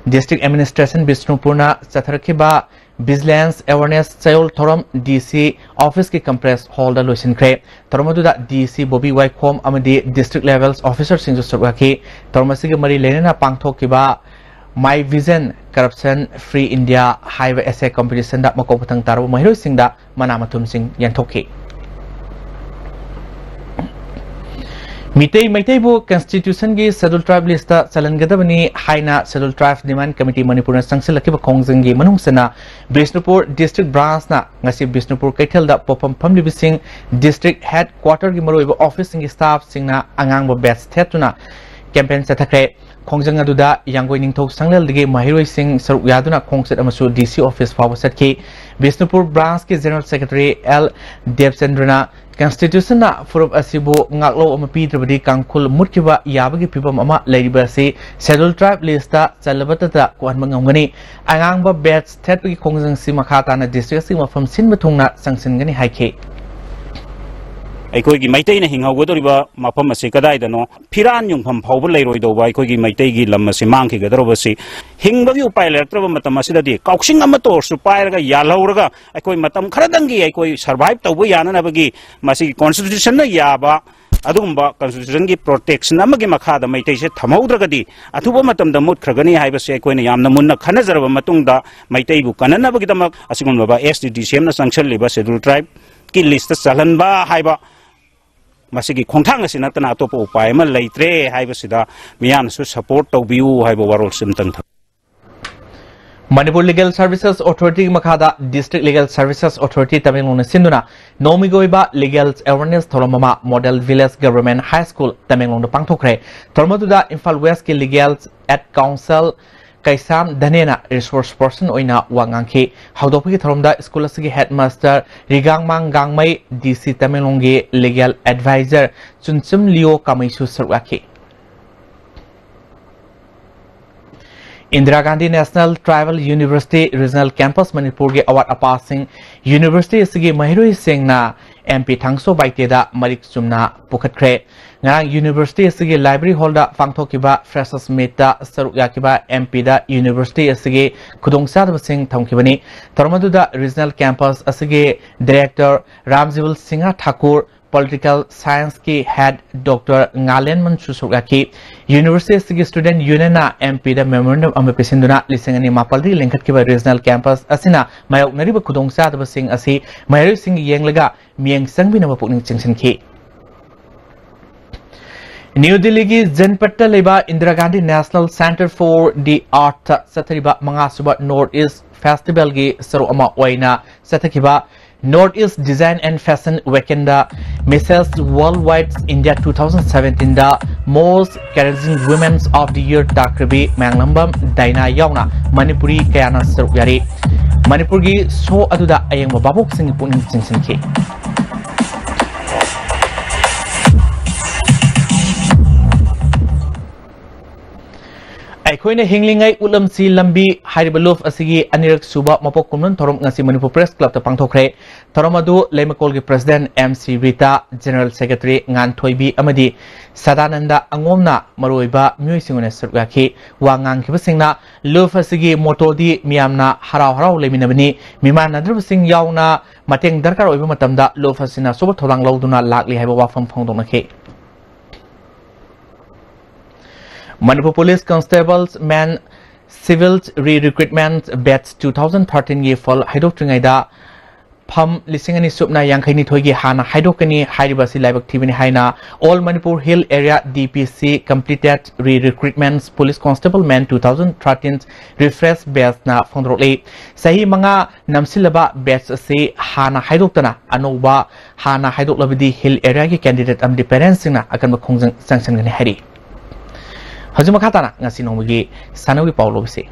ꯗꯤꯁꯇ꯭ꯔꯤꯛ ꯑꯦꯗꯃꯤꯅꯤꯁꯇ꯭ꯔꯦꯁꯟ ꯕꯤꯁꯅꯨꯄꯨꯔꯅ ꯆꯠꯊꯔꯛꯈꯤꯕ Vigilance Awareness ꯆꯌꯣꯜ ꯊꯧꯔꯝ D C office ꯀꯤ conference hall ꯗ ꯂꯣꯏꯁꯤꯟꯈ꯭ꯔꯦ꯫ ꯊꯧꯔꯝ ꯑꯗꯨꯗ D C ꯕꯣꯕꯤ ꯋꯥꯏꯈꯣꯝ ꯑꯃꯗꯤ district levels officer ꯁꯤꯡꯁꯨ ꯁꯔꯨꯛ ꯌꯥꯈꯤ꯫ ꯊꯧꯔꯝ ꯑꯁꯤꯒ ꯃꯔꯤ ꯂꯩꯅꯅ ꯄꯥꯡꯊꯣꯛꯈꯤꯕ My Vision Corruption Free India ꯍꯥꯏꯕ essay competition ꯗ ꯃꯀꯣꯛ ꯃꯊꯪ ꯇꯥꯔꯕ ꯃꯍꯩꯔꯣꯏꯁꯤꯡꯗ ꯃꯅꯥ ꯃꯊꯨꯝꯁꯤꯡ ꯌꯦꯟꯊꯣꯛꯈꯤ꯫ ꯃꯤꯇꯩ ꯃꯩꯇꯩꯕꯨ constitution ꯒꯤ schedule tribe list ꯇ ꯆꯜꯍꯟꯒꯗꯕꯅꯤ ꯍꯥꯏꯅ schedule tribe demand committee ꯃꯅꯤꯄꯨꯔꯅ ꯆꯪꯁꯤꯜꯂꯛꯈꯤꯕ ꯈꯣꯡꯖꯪꯒꯤ ꯃꯅꯨꯡ ꯆꯟꯅ ꯕꯤꯁꯅꯨꯄꯨꯔ district branch ꯅ ꯉꯁꯤ ꯕꯤꯁꯅꯨꯄꯨꯔ ꯀꯩꯊꯦꯜꯗ ꯄꯣꯠꯐꯝ ꯐꯝꯂꯤꯕꯁꯤꯡ, district headquarter ꯒꯤ ꯃꯔꯨꯑꯣꯏꯕ office ꯁꯤꯡꯒꯤ staff ꯁꯤꯡꯅ ꯑꯉꯥꯡꯕ badge ꯊꯦꯠꯇꯨꯅ campaign ꯆꯠꯊꯈ꯭ꯔꯦ꯫ ꯈꯣꯡꯖꯪ ꯑꯗꯨꯗ ꯌꯥꯡꯒꯣꯏ ꯅꯤꯡꯊꯧ ꯁꯪꯂꯦꯜꯗꯒꯤ ꯃꯍꯩꯔꯣꯏꯁꯤꯡ ꯁꯔꯨꯛ ꯌꯥꯗꯨꯅ ꯈꯣꯡꯆꯠ ꯑꯃꯁꯨ D C office ꯐꯥꯎꯕ ꯆꯠꯈꯤ꯫ ꯕꯤꯁꯅꯨꯄꯨꯔ branch ꯀꯤ general secretary L ꯗꯦꯕꯆꯟꯗ꯭ꯔꯅ constitution ꯅ ꯐꯨꯔꯨꯞ ꯑꯁꯤꯕꯨ ꯉꯥꯛꯂꯧ ꯑꯃ ꯄꯤꯗ꯭ꯔꯕꯗꯤ ꯀꯥꯡꯈꯨꯜ ꯃꯨꯠꯈꯤꯕ ꯌꯥꯕꯒꯤ ꯐꯤꯕꯝ ꯑꯃ ꯂꯩꯔꯤꯕ ꯑꯁꯤ schedule tribe list ꯇ ꯆꯜꯂꯕꯇꯇ ꯀꯣꯛꯍꯟꯕ ꯉꯝꯒꯅꯤ꯫ ꯑꯉꯥꯡꯕ badge ꯊꯦꯠꯄꯒꯤ ꯈꯣꯡꯖꯪꯁꯤ ꯃꯈꯥ ꯇꯥꯅ district ꯑꯁꯤꯒꯤ ꯃꯐꯝ ꯁꯤꯟꯕ ꯊꯨꯡꯅ ꯆꯪꯁꯤꯟꯒꯅꯤ ꯍꯥꯏꯈꯤ꯫ ꯑꯩꯈꯣꯏꯒꯤ ꯃꯩꯇꯩꯅ ꯍꯤꯡꯍꯧꯒꯗꯧꯔꯤꯕ ꯃꯐꯝ ꯑꯁꯤ ꯀꯗꯥꯏꯗꯅꯣ? ꯐꯤꯔꯥꯟ ꯌꯨꯡꯐꯝ ꯐꯥꯎꯕ ꯂꯩꯔꯣꯏꯗꯧꯕ ꯑꯩꯈꯣꯏꯒꯤ ꯃꯩꯇꯩꯒꯤ ꯂꯝ ꯑꯁꯤ ꯃꯥꯡꯈꯤꯒꯗꯧꯔꯕꯁꯤ, ꯍꯤꯡꯕꯒꯤ ꯎꯄꯥꯏ ꯂꯩꯔꯛꯇ꯭ꯔꯕ ꯃꯇꯝ ꯑꯁꯤꯗꯗꯤ ꯀꯥꯎꯁꯤꯡ ꯑꯃꯠꯇ ꯑꯣꯏꯔꯁꯨ ꯄꯥꯏꯔꯒ ꯌꯥꯜꯍꯧꯔꯒ ꯑꯩꯈꯣꯏ ꯃꯇꯝ ꯈꯔꯗꯪꯒꯤ ꯑꯩꯈꯣꯏ survive ꯇꯧꯕ ꯌꯥꯅꯅꯕꯒꯤ ꯃꯁꯤꯒꯤ constitution ꯅ ꯌꯥꯕ ꯑꯗꯨꯒꯨꯝꯕ constitution ꯒꯤ protection ꯑꯃꯒꯤ ꯃꯈꯥꯗ ꯃꯩꯇꯩꯁꯦ ꯊꯝꯍꯧꯗ꯭ꯔꯒꯗꯤ ꯑꯊꯨꯕ ꯃꯇꯝꯗ ꯃꯨꯠꯈ꯭ꯔꯒꯅꯤ ꯍꯥꯏꯕꯁꯦ ꯑꯩꯈꯣꯏꯅ ꯌꯥꯝꯅ ꯃꯨꯟꯅ ꯈꯟꯅꯖꯔꯕ ꯃꯇꯨꯡꯗ ꯃꯩꯇꯩꯕꯨ ꯀꯟꯅꯅꯕꯒꯤꯗꯃꯛ ꯑꯁꯤꯒꯨꯝꯂꯕ S T D C M ꯅ ꯆꯪꯁꯤꯜꯂꯤꯕ schedule tribe ꯀꯤ list ꯇ ꯆꯜꯍꯟꯕ ꯍꯥꯏꯕ ꯃꯁꯤꯒꯤ ꯈꯣꯡꯊꯥꯡ ꯑꯁꯤ ꯅꯠꯇꯅ ꯑꯇꯣꯞꯄ ꯎꯄꯥꯏ ꯑꯃ ꯂꯩꯇ꯭ꯔꯦ ꯍꯥꯏꯕꯁꯤꯗ ꯃꯤꯌꯥꯝꯅꯁꯨ support ꯇꯧꯕꯤꯌꯨ ꯍꯥꯏꯕ ꯋꯥꯔꯣꯜꯁꯤ ꯑꯃꯇꯪ ꯊꯝ꯫ ꯃꯅꯤꯄꯨꯔ Legal Services Authority ꯒꯤ ꯃꯈꯥꯗ District Legal Services Authority ꯇꯃꯦꯡꯂꯣꯡꯅ ꯁꯤꯟꯗꯨꯅ ꯅꯣꯡꯃꯒꯤ ꯑꯣꯏꯕ legal awareness ꯊꯧꯔꯝ ꯑꯃ Model Village Government High School ꯇꯃꯦꯡꯂꯣꯡꯗ ꯄꯥꯡꯊꯣꯛꯈ꯭ꯔꯦ꯫ ꯊꯧꯔꯝ ꯑꯗꯨꯗ ꯏꯝꯐꯥꯜ West ꯀꯤ Legal Aid Counsel ꯀꯩꯁꯥꯝ ꯙꯅꯦꯅ resource person ꯑꯣꯏꯅ ꯋꯥ ꯉꯥꯡꯈꯤ꯫ ꯍꯧꯗꯣꯛꯄꯒꯤ ꯊꯧꯔꯝꯗ ꯁ꯭ꯀꯨꯜ ꯑꯁꯤꯒꯤ headmaster Rigangmang Gangmei, D C ꯇꯃꯦꯡꯂꯣꯡꯒꯤ legal advisor ꯆꯨꯟꯆꯨꯝ ꯂꯤꯑꯣ ꯀꯥꯃꯩꯁꯨ ꯁꯔꯨꯛ ꯌꯥꯈꯤ꯫ Indira Gandhi National Tribal University Regional Campus ꯃꯅꯤꯄꯨꯔꯒꯤ ꯑꯋꯥꯠ ꯑꯄꯥꯁꯤꯡ university ꯑꯁꯤꯒꯤ ꯃꯍꯩꯔꯣꯏꯁꯤꯡꯅ M P ꯊꯥꯡꯁꯣ ꯕꯥꯏꯇꯦꯗ ꯃꯔꯤꯛ ꯆꯨꯝꯅ ꯄꯨꯈꯠꯈ꯭ꯔꯦ꯫ ꯉꯔꯥꯡ university ꯑꯁꯤꯒꯤ library hall ꯗ ꯄꯥꯡꯊꯣꯛꯈꯤꯕ freshers meet ꯇ ꯁꯔꯨꯛ ꯌꯥꯈꯤꯕ M P ꯗ university ꯑꯁꯤꯒꯤ ꯈꯨꯗꯣꯡꯆꯥꯗꯕꯁꯤꯡ ꯊꯝꯈꯤꯕꯅꯤ꯫ ꯊꯧꯔꯝ ꯑꯗꯨꯗ regional campus ꯑꯁꯤꯒꯤ director ꯔꯥꯝꯖꯤꯕꯜ Singh Thakur, political science ꯀꯤ head Doctor ꯉꯥꯂꯦꯟꯃꯟꯁꯨ ꯁꯔꯨꯛ ꯌꯥꯈꯤ꯫ University ꯑꯁꯤꯒꯤ student union ꯅ M P ꯗ memorandum ꯑꯃ ꯄꯤꯁꯤꯟꯗꯨꯅ ꯂꯤꯁꯤꯡ ꯑꯅꯤ ꯃꯥꯄꯜꯗꯒꯤ ꯂꯤꯡꯈꯠꯈꯤꯕ regional campus ꯑꯁꯤꯅ ꯃꯥꯌꯣꯛꯅꯔꯤꯕ ꯈꯨꯗꯣꯡꯆꯥꯗꯕꯁꯤꯡ ꯑꯁꯤ ꯃꯍꯩꯔꯣꯏꯁꯤꯡ ꯌꯦꯡꯂꯒ ꯃꯤꯠꯌꯦꯡ ꯆꯪꯕꯤꯅꯕ ꯄꯨꯛꯅꯤꯡ ꯆꯤꯡꯁꯤꯟꯈꯤ꯫ ꯅ꯭ꯌꯨ ꯗꯤꯜꯂꯤꯒꯤ ꯖꯟꯄꯠꯇ ꯂꯩꯕ Indira Gandhi National Centre for the Arts ꯇ ꯆꯠꯊꯔꯤꯕ ꯃꯉꯥꯁꯨꯕ North East Festival ꯒꯤ ꯁꯔꯨꯛ ꯑꯃ ꯑꯣꯏꯅ ꯆꯠꯊꯈꯤꯕ North East Design and Fashion Weekend the Missus Worldwide India two thousand seventeen the Most Charismatic Women of the Year ꯇꯥꯈ꯭ꯔꯕꯤ ꯃꯌꯥꯡꯂꯝꯕꯝ ꯗꯥꯏꯅꯥ ꯌꯥꯎꯅ ꯃꯅꯤꯄꯨꯔꯤ ꯀꯌꯥꯅ ꯁꯔꯨꯛ ꯌꯥꯔꯤ꯫ ꯃꯅꯤꯄꯨꯔꯒꯤ show ꯑꯗꯨꯗ ꯑꯌꯦꯡꯕ ꯚꯥꯕꯣꯛꯁꯤꯡꯒꯤ ꯄꯨꯛꯅꯤꯡ ꯆꯤꯡꯁꯤꯟꯈꯤ꯫ ꯑꯩꯈꯣꯏꯅ ꯍꯤꯡꯂꯤꯉꯩ ꯎꯠꯂꯝꯁꯤ ꯂꯝꯕꯤ ꯍꯥꯏꯔꯤꯕ ꯂꯨꯞ ꯑꯁꯤꯒꯤ ꯑꯅꯤꯔꯛ ꯁꯨꯕ ꯃꯄꯣꯛ ꯀꯨꯝꯂꯣꯟ ꯊꯧꯔꯝ ꯉꯁꯤ ꯃꯅꯤꯄꯨꯔ Press Club ꯇ ꯄꯥꯡꯊꯣꯛꯈ꯭ꯔꯦ꯫ ꯊꯧꯔꯝ ꯑꯗꯨ ꯂꯩꯃꯀꯣꯜꯒꯤ President M C Rita, General Secretary ꯉꯥꯟꯊꯣꯏꯕꯤ ꯑꯃꯗꯤ ꯁꯗꯥꯅꯟꯗ ꯑꯉꯣꯝꯅ ꯃꯔꯨꯑꯣꯏꯕ ꯃꯤꯑꯣꯏꯁꯤꯡ ꯑꯣꯏꯅ ꯁꯔꯨꯛ ꯌꯥꯈꯤ꯫ ꯋꯥ ꯉꯥꯡꯈꯤꯕꯁꯤꯡꯅ ꯂꯨꯞ ꯑꯁꯤꯒꯤ motto ꯗꯤ ꯃꯤꯌꯥꯝꯅ ꯍꯔꯥꯎ ꯍꯔꯥꯎ ꯂꯩꯃꯤꯟꯅꯕꯅꯤ, ꯃꯤꯃꯥꯟꯅꯗ꯭ꯔꯕꯁꯤꯡ ꯌꯥꯎꯅ ꯃꯇꯦꯡ ꯗꯔꯀꯥꯔ ꯑꯣꯏꯕ ꯃꯇꯝꯗ ꯂꯨꯞ ꯑꯁꯤꯅ ꯑꯆꯧꯕ ꯊꯧꯗꯥꯡ ꯂꯧꯗꯨꯅ ꯂꯥꯛꯂꯤ ꯍꯥꯏꯕ ꯋꯥꯐꯝ ꯐꯣꯡꯗꯣꯛꯅꯈꯤ꯫ Manipur Police Constables Men Civil Recruitment Batch two thousand thirteen ꯒꯤ ꯐꯜ ꯍꯥꯏꯗꯣꯛꯇ꯭ꯔꯤꯉꯩꯗ ꯐꯝ ꯂꯤꯁꯤꯡ ꯑꯅꯤ ꯁꯨꯞꯅ ꯌꯥꯡꯈꯩ ꯅꯤꯊꯣꯏꯒꯤ ꯍꯥꯟꯅ ꯍꯥꯏꯗꯣꯛꯀꯅꯤ ꯍꯥꯏꯔꯤꯕ ꯑꯁꯤ ꯂꯥꯏꯕꯛ ꯊꯤꯕꯅꯤ ꯍꯥꯏꯅ All Manipur Hill Area D P C Completed Re-Recruitment Police Constable Men two thousand thirteen Refresh Batch ꯅ ꯐꯣꯡꯗꯣꯔꯛꯂꯤ꯫ ꯆꯍꯤ ꯃꯉꯥ ꯅꯝꯁꯤꯜꯂꯕ batch ꯑꯁꯤ ꯍꯥꯟꯅ ꯍꯥꯏꯗꯣꯛꯇꯅ ꯑꯅꯧꯕ ꯍꯥꯟꯅ ꯍꯥꯏꯗꯣꯛꯂꯕꯗꯤ Hill Area ꯒꯤ candidate ꯑꯃꯗꯤ parents ꯁꯤꯡꯅ ꯑꯀꯟꯕ ꯈꯣꯡꯖꯪ ꯆꯪꯁꯤꯟꯒꯅꯤ ꯍꯥꯏꯔꯤ꯫ ꯍꯧꯖꯤꯛ ꯃꯈꯥ ꯇꯥꯅ ꯉꯁꯤ ꯅꯣꯡꯃꯒꯤ ꯁꯥꯟꯅꯕꯒꯤ ꯄꯥꯎ ꯂꯧꯕꯁꯤ꯫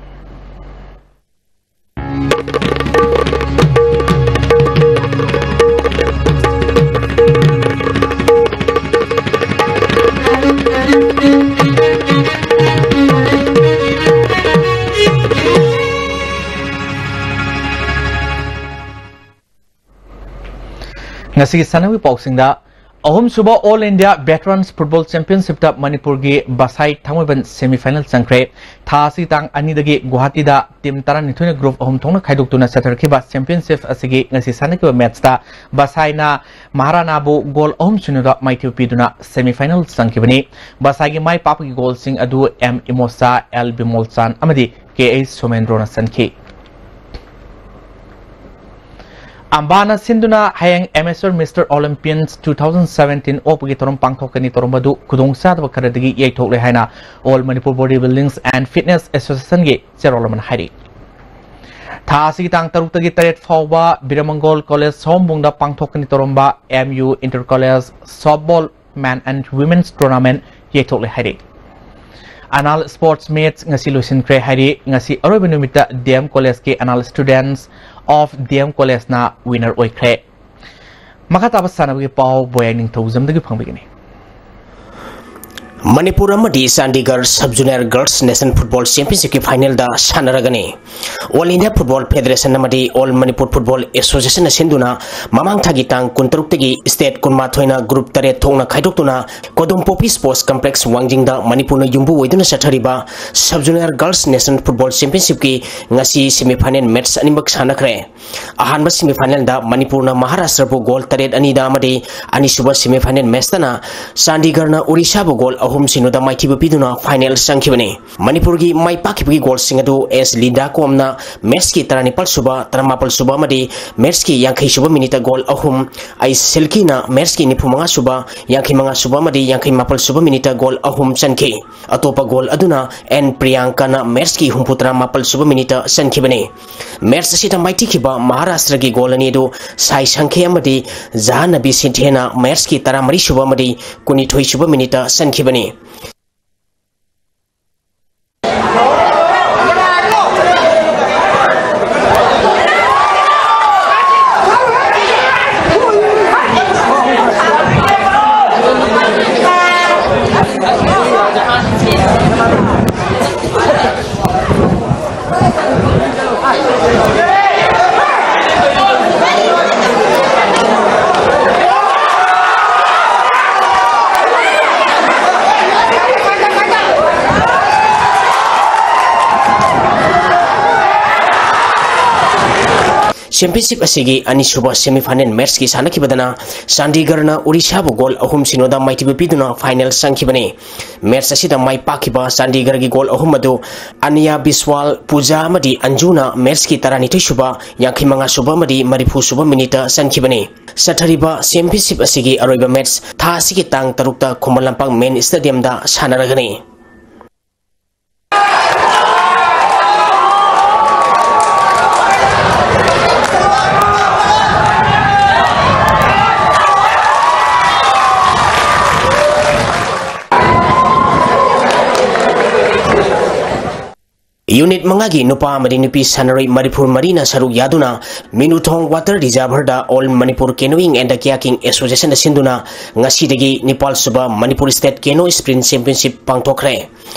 ꯉꯁꯤꯒꯤ ꯁꯥꯟꯅꯕꯒꯤ ꯄꯥꯎꯁꯤꯡꯗ, ꯑꯍꯨꯝꯁꯨꯕ All India Veterans Football Championship ꯇ ꯃꯅꯤꯄꯨꯔꯒꯤ ꯕꯁꯥꯏ ꯊꯥꯡꯃꯩꯕꯟ semi final ꯆꯪꯈ꯭ꯔꯦ꯫ ꯊꯥ ꯑꯁꯤꯒꯤ ꯇꯥꯡ ꯑꯅꯤꯗꯒꯤ ꯒꯨꯋꯥꯍꯥꯇꯤꯗ team ꯇꯔꯥꯅꯤꯊꯣꯏꯅ group ꯑꯍꯨꯝ ꯊꯣꯛꯅ ꯈꯥꯏꯗꯣꯛꯇꯨꯅ ꯆꯠꯊꯔꯛꯈꯤꯕ championship ꯑꯁꯤꯒꯤ ꯉꯁꯤ ꯁꯥꯟꯅꯈꯤꯕ match ꯇ ꯕꯁꯥꯏꯅ ꯃꯍꯥꯔꯥꯅꯥꯕꯨ goal ꯑꯍꯨꯝ ꯁꯤꯅꯣꯗ ꯃꯥꯏꯊꯤꯕ ꯄꯤꯗꯨꯅ semi final ꯆꯪꯈꯤꯕꯅꯤ꯫ ꯕꯁꯥꯏꯒꯤ ꯃꯥꯏ ꯄꯥꯛꯄꯒꯤ goal ꯁꯤꯡ ꯑꯗꯨ ꯑꯦꯝ ꯏꯃꯣꯁꯥ, ꯑꯦꯜ ꯕꯤꯃꯣꯜ ꯆꯥꯟ ꯑꯃꯗꯤ ꯀꯦ ꯑꯩꯆ ꯁꯣꯃꯦꯟꯗ꯭ꯔꯣꯅ ꯆꯟꯈꯤ꯫ ꯑꯝꯕꯥꯅ ꯁꯤꯟꯗꯨꯅ ꯍꯌꯦꯡ Amateur Mister Olympians two thousand seventeen ꯑꯣꯛꯄꯒꯤ ꯊꯧꯔꯝ ꯄꯥꯡꯊꯣꯛꯀꯅꯤ ꯇꯧꯔꯝꯕꯗꯨ ꯈꯨꯗꯣꯡꯆꯥꯗꯕ ꯈꯔꯗꯒꯤ ꯌꯩꯊꯣꯛꯂꯦ ꯍꯥꯏꯅ All Manipur Body Buildings and Fitness Association ꯒꯤ ꯆꯦꯔꯣꯜ ꯑꯃꯅ ꯍꯥꯏꯔꯤ꯫ ꯊꯥ ꯑꯁꯤꯒꯤ ꯇꯥꯡ ꯇꯔꯨꯛꯇꯒꯤ ꯇꯔꯦꯠ ꯐꯥꯎꯕ ꯕꯤꯔꯃꯪꯒꯣꯜ College ꯁꯑꯣꯝꯕꯨꯡꯗ ꯄꯥꯡꯊꯣꯛꯀꯅꯤ ꯇꯧꯔꯝꯕ M U Inter College Softball Men and Women's Tournament ꯌꯩꯊꯣꯛꯂꯦ ꯍꯥꯏꯔꯤ꯫ Anal Sports Meet ꯉꯁꯤ ꯂꯣꯏꯁꯤꯟꯈ꯭ꯔꯦ ꯍꯥꯏꯔꯤ꯫ ꯉꯁꯤ ꯑꯔꯣꯏꯕ ꯅꯨꯃꯤꯠꯇ D M College ꯀꯤ Anal Students of D M College ꯅ winner ꯑꯣꯏꯈ꯭ꯔꯦ꯫ ꯃꯈꯥ ꯇꯥꯕ ꯁꯥꯟꯅꯕꯒꯤ ꯄꯥꯎ ꯕꯣꯌꯥꯏ ꯅꯤꯡꯊꯧꯖꯝꯗꯒꯤ ꯐꯪꯕꯤꯒꯅꯤ꯫ ꯃꯅꯤꯄꯨꯔ ꯑꯃꯗꯤ Chandigarh Sub Junior Girls National Football Championship ꯀꯤ final ꯗ ꯁꯥꯟꯅꯔꯒꯅꯤ꯫ All India Football Federation ꯑꯃꯗꯤ All Manipur Football Association ꯅ ꯁꯤꯟꯗꯨꯅ ꯃꯃꯥꯡ ꯊꯥꯒꯤ ꯇꯥꯡ ꯀꯨꯟꯇꯔꯨꯛꯇꯒꯤ state ꯀꯨꯟꯃꯥꯊꯣꯏꯅ group ꯇꯔꯦꯠ ꯊꯣꯛꯅ ꯈꯥꯏꯗꯣꯛꯇꯨꯅ ꯀꯣꯗꯨꯝꯄꯣꯛꯄꯤ Sports Complex ꯋꯥꯡꯖꯤꯡꯗ ꯃꯅꯤꯄꯨꯔꯅ ꯌꯨꯝꯕꯨ ꯑꯣꯏꯗꯨꯅ ꯆꯠꯊꯔꯤꯕ Sub Junior Girls National Football Championship ꯀꯤ ꯉꯁꯤ semi final match ꯑꯅꯤꯃꯛ ꯁꯥꯟꯅꯈ꯭ꯔꯦ꯫ ꯑꯍꯥꯟꯕ semi final ꯗ ꯃꯅꯤꯄꯨꯔꯅ ꯃꯍꯥꯔꯥꯁꯇ꯭ꯔꯕꯨ goal ꯇꯔꯦꯠ ꯑꯅꯤꯗ ꯑꯃꯗꯤ ꯑꯅꯤꯁꯨꯕ semi final match ꯇꯅ ꯆꯥꯟꯗꯤꯒꯔꯅ ꯑꯣꯔꯤꯁꯥꯕꯨ goal ꯑꯍꯨꯝ ꯁꯤꯅꯣꯗ ꯃꯥꯏꯊꯤꯕ ꯄꯤꯗꯨꯅ final ꯆꯪꯈꯤꯕꯅꯤ꯫ ꯃꯅꯤꯄꯨꯔꯒꯤ ꯃꯥꯏ ꯄꯥꯛꯈꯤꯕꯒꯤ goal ꯁꯤꯡ ꯑꯗꯨ ꯑꯦꯁ ꯂꯤꯟꯗꯥ ꯀꯣꯝꯅ match ꯀꯤ ꯇꯔꯥꯅꯤꯄꯥꯜ ꯁꯨꯕ, ꯇꯔꯥꯃꯥꯄꯜ ꯁꯨꯕ ꯑꯃꯗꯤ match ꯀꯤ ꯌꯥꯡꯈꯩ ꯁꯨꯕ minute ꯇ goal ꯑꯍꯨꯝ, ꯑꯩ ꯁꯤꯜꯀꯤꯅ match ꯀꯤ ꯅꯤꯐꯨ ꯃꯉꯥ ꯁꯨꯕ, ꯌꯥꯡꯈꯩ ꯃꯉꯥ ꯁꯨꯕ ꯑꯃꯗꯤ ꯌꯥꯡꯈꯩ ꯃꯥꯄꯜ ꯁꯨꯕ minute ꯇ goal ꯑꯍꯨꯝ ꯆꯟꯈꯤ꯫ ꯑꯇꯣꯞꯄ goal ꯑꯗꯨꯅ ꯑꯦꯟ ꯄ꯭ꯔꯤꯌꯥꯡꯀꯥꯅ match ꯀꯤ ꯍꯨꯝꯐꯨ ꯇꯔꯥꯃꯥꯄꯜ ꯁꯨꯕ minute ꯇ ꯆꯟꯈꯤꯕꯅꯤ꯫ Match ꯑꯁꯤꯗ ꯃꯥꯏꯊꯤꯈꯤꯕ ꯃꯍꯥꯔꯥꯁꯇ꯭ꯔꯒꯤ goal ꯑꯅꯤ ꯑꯗꯨ ꯁꯥꯏ ꯁꯪꯈꯦ ꯑꯃꯗꯤ ꯖꯍꯥꯟꯅꯕꯤ ꯁꯤꯟꯊꯦꯅ match ꯀꯤ ꯇꯔꯥꯃꯔꯤ ꯁꯨꯕ ꯑꯃꯗꯤ ꯀꯨꯟꯅꯤꯊꯣꯏ ꯁꯨꯕ minute ꯇ ꯆꯟꯈꯤꯕꯅꯤ꯫ Championship ꯑꯁꯤꯒꯤ ꯑꯅꯤꯁꯨꯕ semi final match ꯀꯤ ꯁꯥꯟꯅꯈꯤꯕꯗꯅ ꯆꯥꯟꯗꯤꯒꯔꯅ ꯑꯣꯔꯤꯁꯥꯕꯨ goal ꯑꯍꯨꯝ ꯁꯤꯅꯣꯗ ꯃꯥꯏꯊꯤꯕ ꯄꯤꯗꯨꯅ final ꯆꯪꯈꯤꯕꯅꯤ꯫ Match ꯑꯁꯤꯗ ꯃꯥꯏ ꯄꯥꯛꯈꯤꯕ ꯆꯥꯟꯗꯤꯒꯔꯒꯤ goal ꯑꯍꯨꯝ ꯑꯗꯨ ꯑꯅꯤꯌꯥ ꯕꯤꯁ꯭ꯋꯥꯜ, ꯄꯨꯖꯥ ꯑꯃꯗꯤ ꯑꯟꯖꯨꯅ match ꯀꯤ ꯇꯔꯥꯅꯤꯊꯣꯏ ꯁꯨꯕ, ꯌꯥꯡꯈꯩ ꯃꯉꯥ ꯁꯨꯕ ꯑꯃꯗꯤ ꯃꯔꯤꯐꯨ ꯁꯨꯕ minute ꯇ ꯆꯟꯈꯤꯕꯅꯤ꯫ ꯆꯠꯊꯔꯤꯕ championship ꯑꯁꯤꯒꯤ ꯑꯔꯣꯏꯕ match ꯊꯥ ꯑꯁꯤꯒꯤ ꯇꯥꯡ ꯇꯔꯨꯛꯇ ꯈꯨꯃꯟ ꯂꯝꯄꯥꯛ main stadium ꯗ ꯁꯥꯟꯅꯔꯒꯅꯤ꯫ Unit ꯃꯉꯥꯒꯤ ꯅꯨꯄꯥ ꯑꯃꯗꯤ ꯅꯨꯄꯤ ꯁꯥꯟꯅꯔꯣꯏ ꯃꯔꯤꯐꯨ ꯃꯔꯤꯅ ꯁꯔꯨꯛ ꯌꯥꯗꯨꯅ ꯃꯤꯅꯨꯊꯣꯡ water reservoir the All Manipur Canoeing and Kayaking Association ꯅ ꯁꯤꯟꯗꯨꯅ ꯉꯁꯤꯗꯒꯤ ꯅꯤꯄꯥꯜ ꯁꯨꯕ Manipur State Canoe Sprint Championship ꯄꯥꯡꯊꯣꯛꯈ꯭ꯔꯦ꯫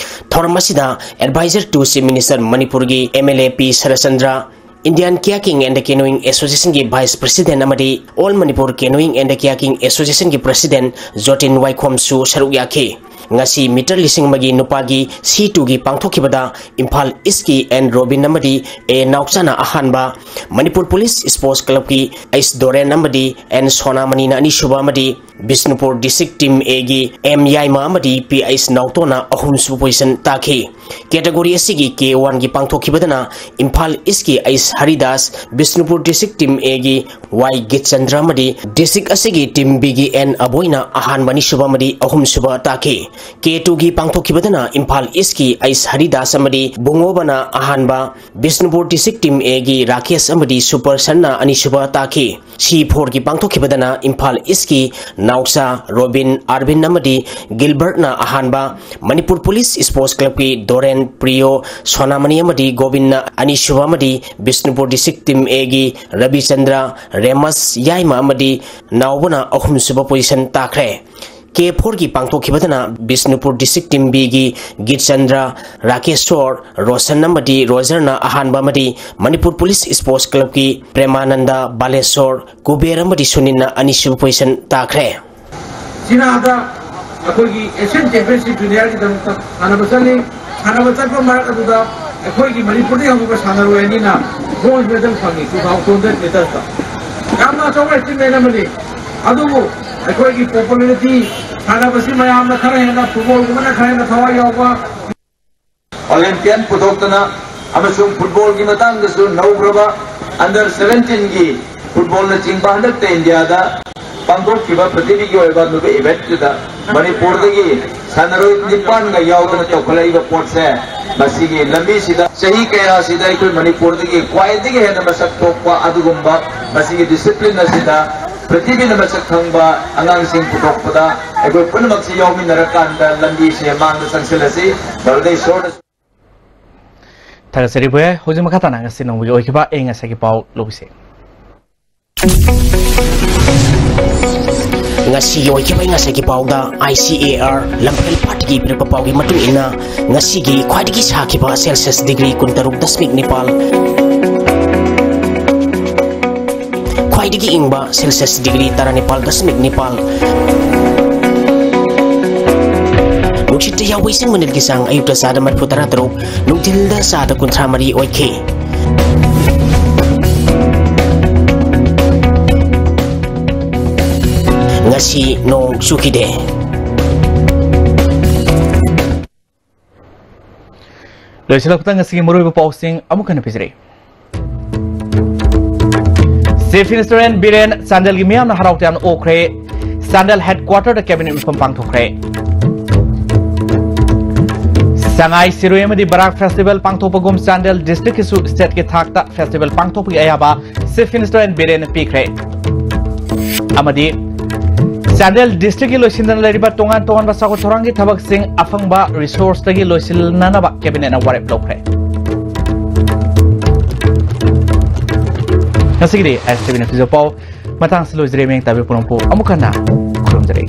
ꯊꯧꯔꯝ ꯑꯁꯤꯗ Advisor to Chief Minister ꯃꯅꯤꯄꯨꯔꯒꯤ M L A P Saratchandra, Indian Kayaking and Canoeing Association ꯒꯤ Vice President ꯑꯃꯗꯤ All Manipur Canoeing and Kayaking Association ꯒꯤ President ꯖꯣꯇꯤꯟ ꯋꯥꯏꯈꯣꯝꯁꯨ ꯁꯔꯨꯛ ꯌꯥꯈꯤ꯫ ꯉꯁꯤ meter ꯂꯤꯁꯤꯡ ꯑꯃꯒꯤ ꯅꯨꯄꯥꯒꯤ C two ꯒꯤ ꯄꯥꯡꯊꯣꯛꯈꯤꯕꯗ ꯏꯝꯐꯥꯜ East ꯀꯤ N ꯔꯣꯕꯤꯟ ꯑꯃꯗꯤ A ꯅꯥꯎꯆꯥꯅ ꯑꯍꯥꯟꯕ, ꯃꯅꯤꯄꯨꯔ Police Sports Club ꯀꯤ ꯑꯩꯁ ꯗꯣꯔꯦꯟ ꯑꯃꯗꯤ N ꯁꯣꯅꯥꯃꯅꯤꯅ ꯑꯅꯤꯁꯨꯕ ꯑꯃꯗꯤ ꯕꯤꯁꯅꯨꯄꯨꯔ District Team A ꯒꯤ M ꯌꯥꯏꯃ ꯑꯃꯗꯤ P ꯑꯩꯁ ꯅꯥꯎꯇꯣꯅ ꯑꯍꯨꯝꯁꯨꯕ position ꯇꯥꯈꯤ꯫ Category ꯑꯁꯤꯒꯤ K one ꯒꯤ ꯄꯥꯡꯊꯣꯛꯈꯤꯕꯗꯅ ꯏꯝꯐꯥꯜ East ꯀꯤ ꯑꯩꯁ Haridas, Bishnupur District Team A ꯒꯤ Y ꯒꯤꯠꯆꯟꯗ꯭ꯔ ꯑꯃꯗꯤ district ꯑꯁꯤꯒꯤ Team B ꯒꯤ N ꯑꯕꯣꯏꯅ ꯑꯍꯥꯟꯕ, ꯑꯅꯤꯁꯨꯕ ꯑꯃꯗꯤ ꯑꯍꯨꯝꯁꯨꯕ ꯇꯥꯈꯤ꯫ K two ꯒꯤ ꯄꯥꯡꯊꯣꯛꯈꯤꯕꯗꯅ ꯏꯝꯐꯥꯜ East ꯀꯤ ꯑꯩꯁ ꯍꯔꯤꯗꯥꯁ ꯑꯃꯗꯤ ꯕꯨꯡꯉꯣꯕꯅ ꯑꯍꯥꯟꯕ, ꯕꯤꯁꯅꯨꯄꯨꯔ District Team A ꯒꯤ ꯔꯥꯀꯦꯁ ꯑꯃꯗꯤ ꯁꯨꯄꯔ ꯁꯟꯅ ꯑꯅꯤꯁꯨꯕ ꯇꯥꯈꯤ꯫ C four ꯒꯤ ꯄꯥꯡꯊꯣꯛꯈꯤꯕꯗꯅ ꯏꯝꯐꯥꯜ East ꯀꯤ ꯅꯥꯎꯆꯥ ꯔꯣꯕꯤꯟ, ꯑꯥꯔꯕꯤꯟ ꯑꯃꯗꯤ ꯒꯤꯜꯕꯔꯠꯅ ꯑꯍꯥꯟꯕ, ꯃꯅꯤꯄꯨꯔ Police Sports Club ꯀꯤ ꯗꯣꯔꯦꯟ, ꯄ꯭ꯔꯤꯌꯣ, ꯁꯣꯅꯥꯃꯅꯤ ꯑꯃꯗꯤ ꯒꯣꯕꯤꯟꯅ ꯑꯅꯤꯁꯨꯕ ꯑꯃꯗꯤ ꯕꯤꯁꯅꯨꯄꯨꯔ District Team A ꯒꯤ ꯔꯕꯤꯆꯟꯗ꯭ꯔ, ꯔꯦꯃꯁ, ꯌꯥꯏꯃ ꯑꯃꯗꯤ ꯅꯥꯎꯕꯅ ꯑꯍꯨꯝꯁꯨꯕ position ꯇꯥꯈ꯭ꯔꯦ꯫ K four ꯒꯤ ꯄꯥꯡꯊꯣꯛꯈꯤꯕꯗꯅ ꯕꯤꯁꯅꯨꯄꯨꯔ District Team B ꯒꯤ ꯒꯤꯠꯆꯟꯗ꯭ꯔ, ꯔꯥꯀꯦꯁꯣꯔ, ꯔꯣꯁꯟ ꯑꯃꯗꯤ ꯔꯣꯖꯔꯅ ꯑꯍꯥꯟꯕ ꯑꯃꯗꯤ ꯃꯅꯤꯄꯨꯔ Police Sports Club ꯀꯤ ꯄ꯭ꯔꯦꯃꯥꯅꯟꯗ, ꯕꯥꯂꯦꯁꯣꯔ, ꯀꯨꯕꯦꯔ ꯑꯃꯗꯤ ꯁꯨꯅꯤꯜꯅ ꯑꯅꯤꯁꯨꯕ position ꯇꯥꯈ꯭ꯔꯦ꯫ ꯆꯤꯅꯥꯗ ꯑꯩꯈꯣꯏꯒꯤ Asian Championship Junior ꯒꯤꯗꯃꯛꯇ ꯁꯥꯟꯅꯕ ꯆꯠꯂꯤ꯫ ꯁꯥꯟꯅꯕ ꯆꯠꯄ ꯃꯔꯛ ꯑꯗꯨꯗ ꯑꯩꯈꯣꯏꯒꯤ ꯃꯅꯤꯄꯨꯔꯗꯒꯤ ꯍꯧꯔꯛꯄ ꯁꯥꯟꯅꯔꯣꯏ ꯑꯅꯤꯅ bronze medal ꯐꯪꯉꯤ two thousand two hundred metersꯇ꯫ ꯌꯥꯝꯅ ꯑꯆꯧꯕ achievement ꯑꯃꯅꯤ꯫ ꯑꯗꯨꯕꯨ ꯑꯩꯈꯣꯏꯒꯤ popularity, ꯁꯥꯟꯅꯕꯁꯤ ꯃꯌꯥꯝꯅ ꯈꯔ ꯍꯦꯟꯅ, footballꯒꯨꯝꯕꯅ ꯈꯔ ꯍꯦꯟꯅ ꯊꯋꯥꯏ ꯌꯥꯎꯕ, Olympian ꯄꯨꯊꯣꯛꯇꯅ ꯑꯃꯁꯨꯡ footballꯒꯤ ꯃꯇꯥꯡꯗꯁꯨ ꯅꯧꯈ꯭ꯔꯕ under seventeenꯒꯤ footballꯅꯆꯤꯡꯕ ꯍꯟꯗꯛꯇ ꯏꯟꯗꯤꯌꯥꯗ ꯄꯥꯡꯊꯣꯛꯈꯤꯕ ꯄ꯭ꯔꯤꯊꯤꯕꯤꯒꯤ ꯑꯣꯏꯕ ꯅꯨꯃꯤꯠ eventꯇꯨꯗ ꯃꯅꯤꯄꯨꯔꯗꯒꯤ ꯁꯥꯟꯅꯔꯣꯏ ꯅꯤꯄꯥꯟꯒ ꯌꯥꯎꯗꯅ ꯇꯧꯈꯠꯂꯛꯏꯕ ꯄꯣꯠꯁꯦ, ꯃꯁꯤꯒꯤ ꯂꯝꯕꯤꯁꯤꯗ ꯆꯍꯤ ꯀꯌꯥꯁꯤꯗ ꯑꯩꯈꯣꯏ ꯃꯅꯤꯄꯨꯔꯗꯒꯤ ꯈ꯭ꯋꯥꯏꯗꯒꯤ ꯍꯦꯟꯅ ꯃꯁꯛ ꯊꯣꯛꯄ ꯑꯗꯨꯒꯨꯝꯕ ꯃꯁꯤꯒꯤ discipline ꯑꯁꯤꯗ ꯄ꯭ꯔꯤꯊꯤꯕꯤꯅ ꯃꯁꯛ ꯈꯪꯕ ꯑꯉꯥꯡꯁꯤꯡ ꯄꯨꯊꯣꯛꯄꯗ ꯑꯩꯈꯣꯏ ꯄꯨꯝꯅꯃꯛꯁꯤ ꯌꯥꯎꯃꯤꯟꯅꯔꯀꯥꯟꯗ ꯂꯝꯕꯤꯁꯦ ꯃꯥꯡꯗ ꯆꯪꯁꯤꯜꯂꯁꯤ꯫ ꯃꯗꯨꯗ ꯏꯁꯣꯔꯅ ꯊꯥꯒꯠꯆꯔꯤ ꯚꯨꯌꯥ꯫ ꯍꯧꯖꯤꯛ ꯃꯈꯥ ꯇꯥꯅ ꯉꯁꯤ ꯅꯣꯡꯃꯒꯤ ꯑꯣꯏꯈꯤꯕ ꯑꯩ ꯉꯁꯥꯏꯒꯤ ꯄꯥꯎ ꯂꯧꯕꯤꯁꯦ꯫ ꯉꯁꯤꯒꯤ ꯑꯣꯏꯈꯤꯕ ꯑꯩ ꯉꯁꯥꯏꯒꯤ ꯄꯥꯎꯗ I C A R ꯂꯝꯐꯦꯜ ꯄꯥꯠꯀꯤ ꯄꯤꯔꯛꯄ ꯄꯥꯎꯒꯤ ꯃꯇꯨꯡ ꯏꯟꯅ, ꯉꯁꯤꯒꯤ ꯈ꯭ꯋꯥꯏꯗꯒꯤ ꯁꯥꯈꯤꯕ celsius degree ꯀꯨꯟꯇꯔꯨꯛ ꯗꯁꯃꯤꯛ ꯅꯤꯄꯥꯜ, ꯈ꯭ꯋꯥꯏꯗꯒꯤ ꯏꯪꯕ celsius degree ꯇꯔꯥꯅꯤꯄꯥꯜ ꯗꯁꯃꯤꯛ ꯅꯤꯄꯥꯜ, ꯅꯨꯡꯁꯤꯠꯇ ꯌꯥꯎꯕ ꯏꯁꯤꯡ ꯃꯅꯤꯜꯒꯤ ꯆꯥꯡ ꯑꯌꯨꯛꯇ ꯆꯥꯗ ꯃꯔꯤꯐꯨ ꯇꯔꯥ ꯇꯔꯨꯛ, ꯅꯨꯡꯊꯤꯜꯗ ꯆꯥꯗ ꯀꯨꯟꯊ꯭ꯔꯥ ꯃꯔꯤ ꯑꯣꯏꯈꯤ꯫ ꯉꯁꯤ ꯅꯣꯡ ꯆꯨꯈꯤꯗꯦ꯫ ꯂꯣꯏꯁꯤꯜꯂꯛꯄꯗ ꯉꯁꯤꯒꯤ ꯃꯔꯨꯑꯣꯏꯕ ꯄꯥꯎꯁꯤꯡ ꯑꯃꯨꯛ ꯍꯟꯅ ꯄꯤꯖꯔꯤ꯫ Chief Minister N Biren ꯆꯥꯟꯗꯦꯜꯒꯤ ꯃꯤꯌꯥꯝꯅ ꯍꯔꯥꯎ ꯇꯌꯥꯝꯅ ꯑꯣꯛꯈ꯭ꯔꯦ꯫ ꯆꯥꯟꯗꯦꯜ headquarterꯗ cabinet ꯃꯤꯐꯝ ꯄꯥꯡꯊꯣꯛꯈ꯭ꯔꯦ꯫ ꯁꯉꯥꯏ ꯁꯤꯔꯣꯏ ꯑꯃꯗꯤ ꯕꯔꯥꯛ festival ꯄꯥꯡꯊꯣꯛꯄꯒꯨꯝ ꯆꯥꯟꯗꯦꯜ districtꯀꯤꯁꯨ stateꯀꯤ ꯊꯥꯛꯇ festival ꯄꯥꯡꯊꯣꯛꯄꯒꯤ ꯑꯌꯥꯕ Chief Minister N Birenꯅ ꯄꯤꯈ꯭ꯔꯦ꯫ ꯑꯃꯗꯤ ꯆꯥꯟꯗꯦꯜ districtꯀꯤ ꯂꯣꯏꯁꯤꯟꯗꯅ ꯂꯩꯔꯤꯕ ꯇꯣꯉꯥꯟ ꯇꯣꯉꯥꯟꯕ ꯆꯥꯎꯈꯠ ꯊꯧꯔꯥꯡꯒꯤ ꯊꯕꯛꯁꯤꯡ ꯑꯐꯪꯕ resourceꯇꯒꯤ ꯂꯣꯏꯁꯤꯟꯅꯅꯕ cabinetꯅ ꯋꯥꯔꯦꯞ ꯂꯧꯈ꯭ꯔꯦ꯫ ꯉꯁꯤꯒꯤꯗꯤ ꯑꯦꯁ ꯇꯤ ꯚꯤꯅ ꯄꯤꯖꯕ ꯄꯥꯎ ꯃꯇꯥꯡꯁꯤ ꯂꯣꯏꯖꯔꯦ꯫ ꯃꯌꯦꯛ ꯇꯥꯕꯤꯕ ꯄꯨꯝꯅꯃꯛꯄꯨ ꯑꯃꯨꯛ ꯍꯟꯅ ꯈꯨꯔꯨꯝꯖꯔꯤ꯫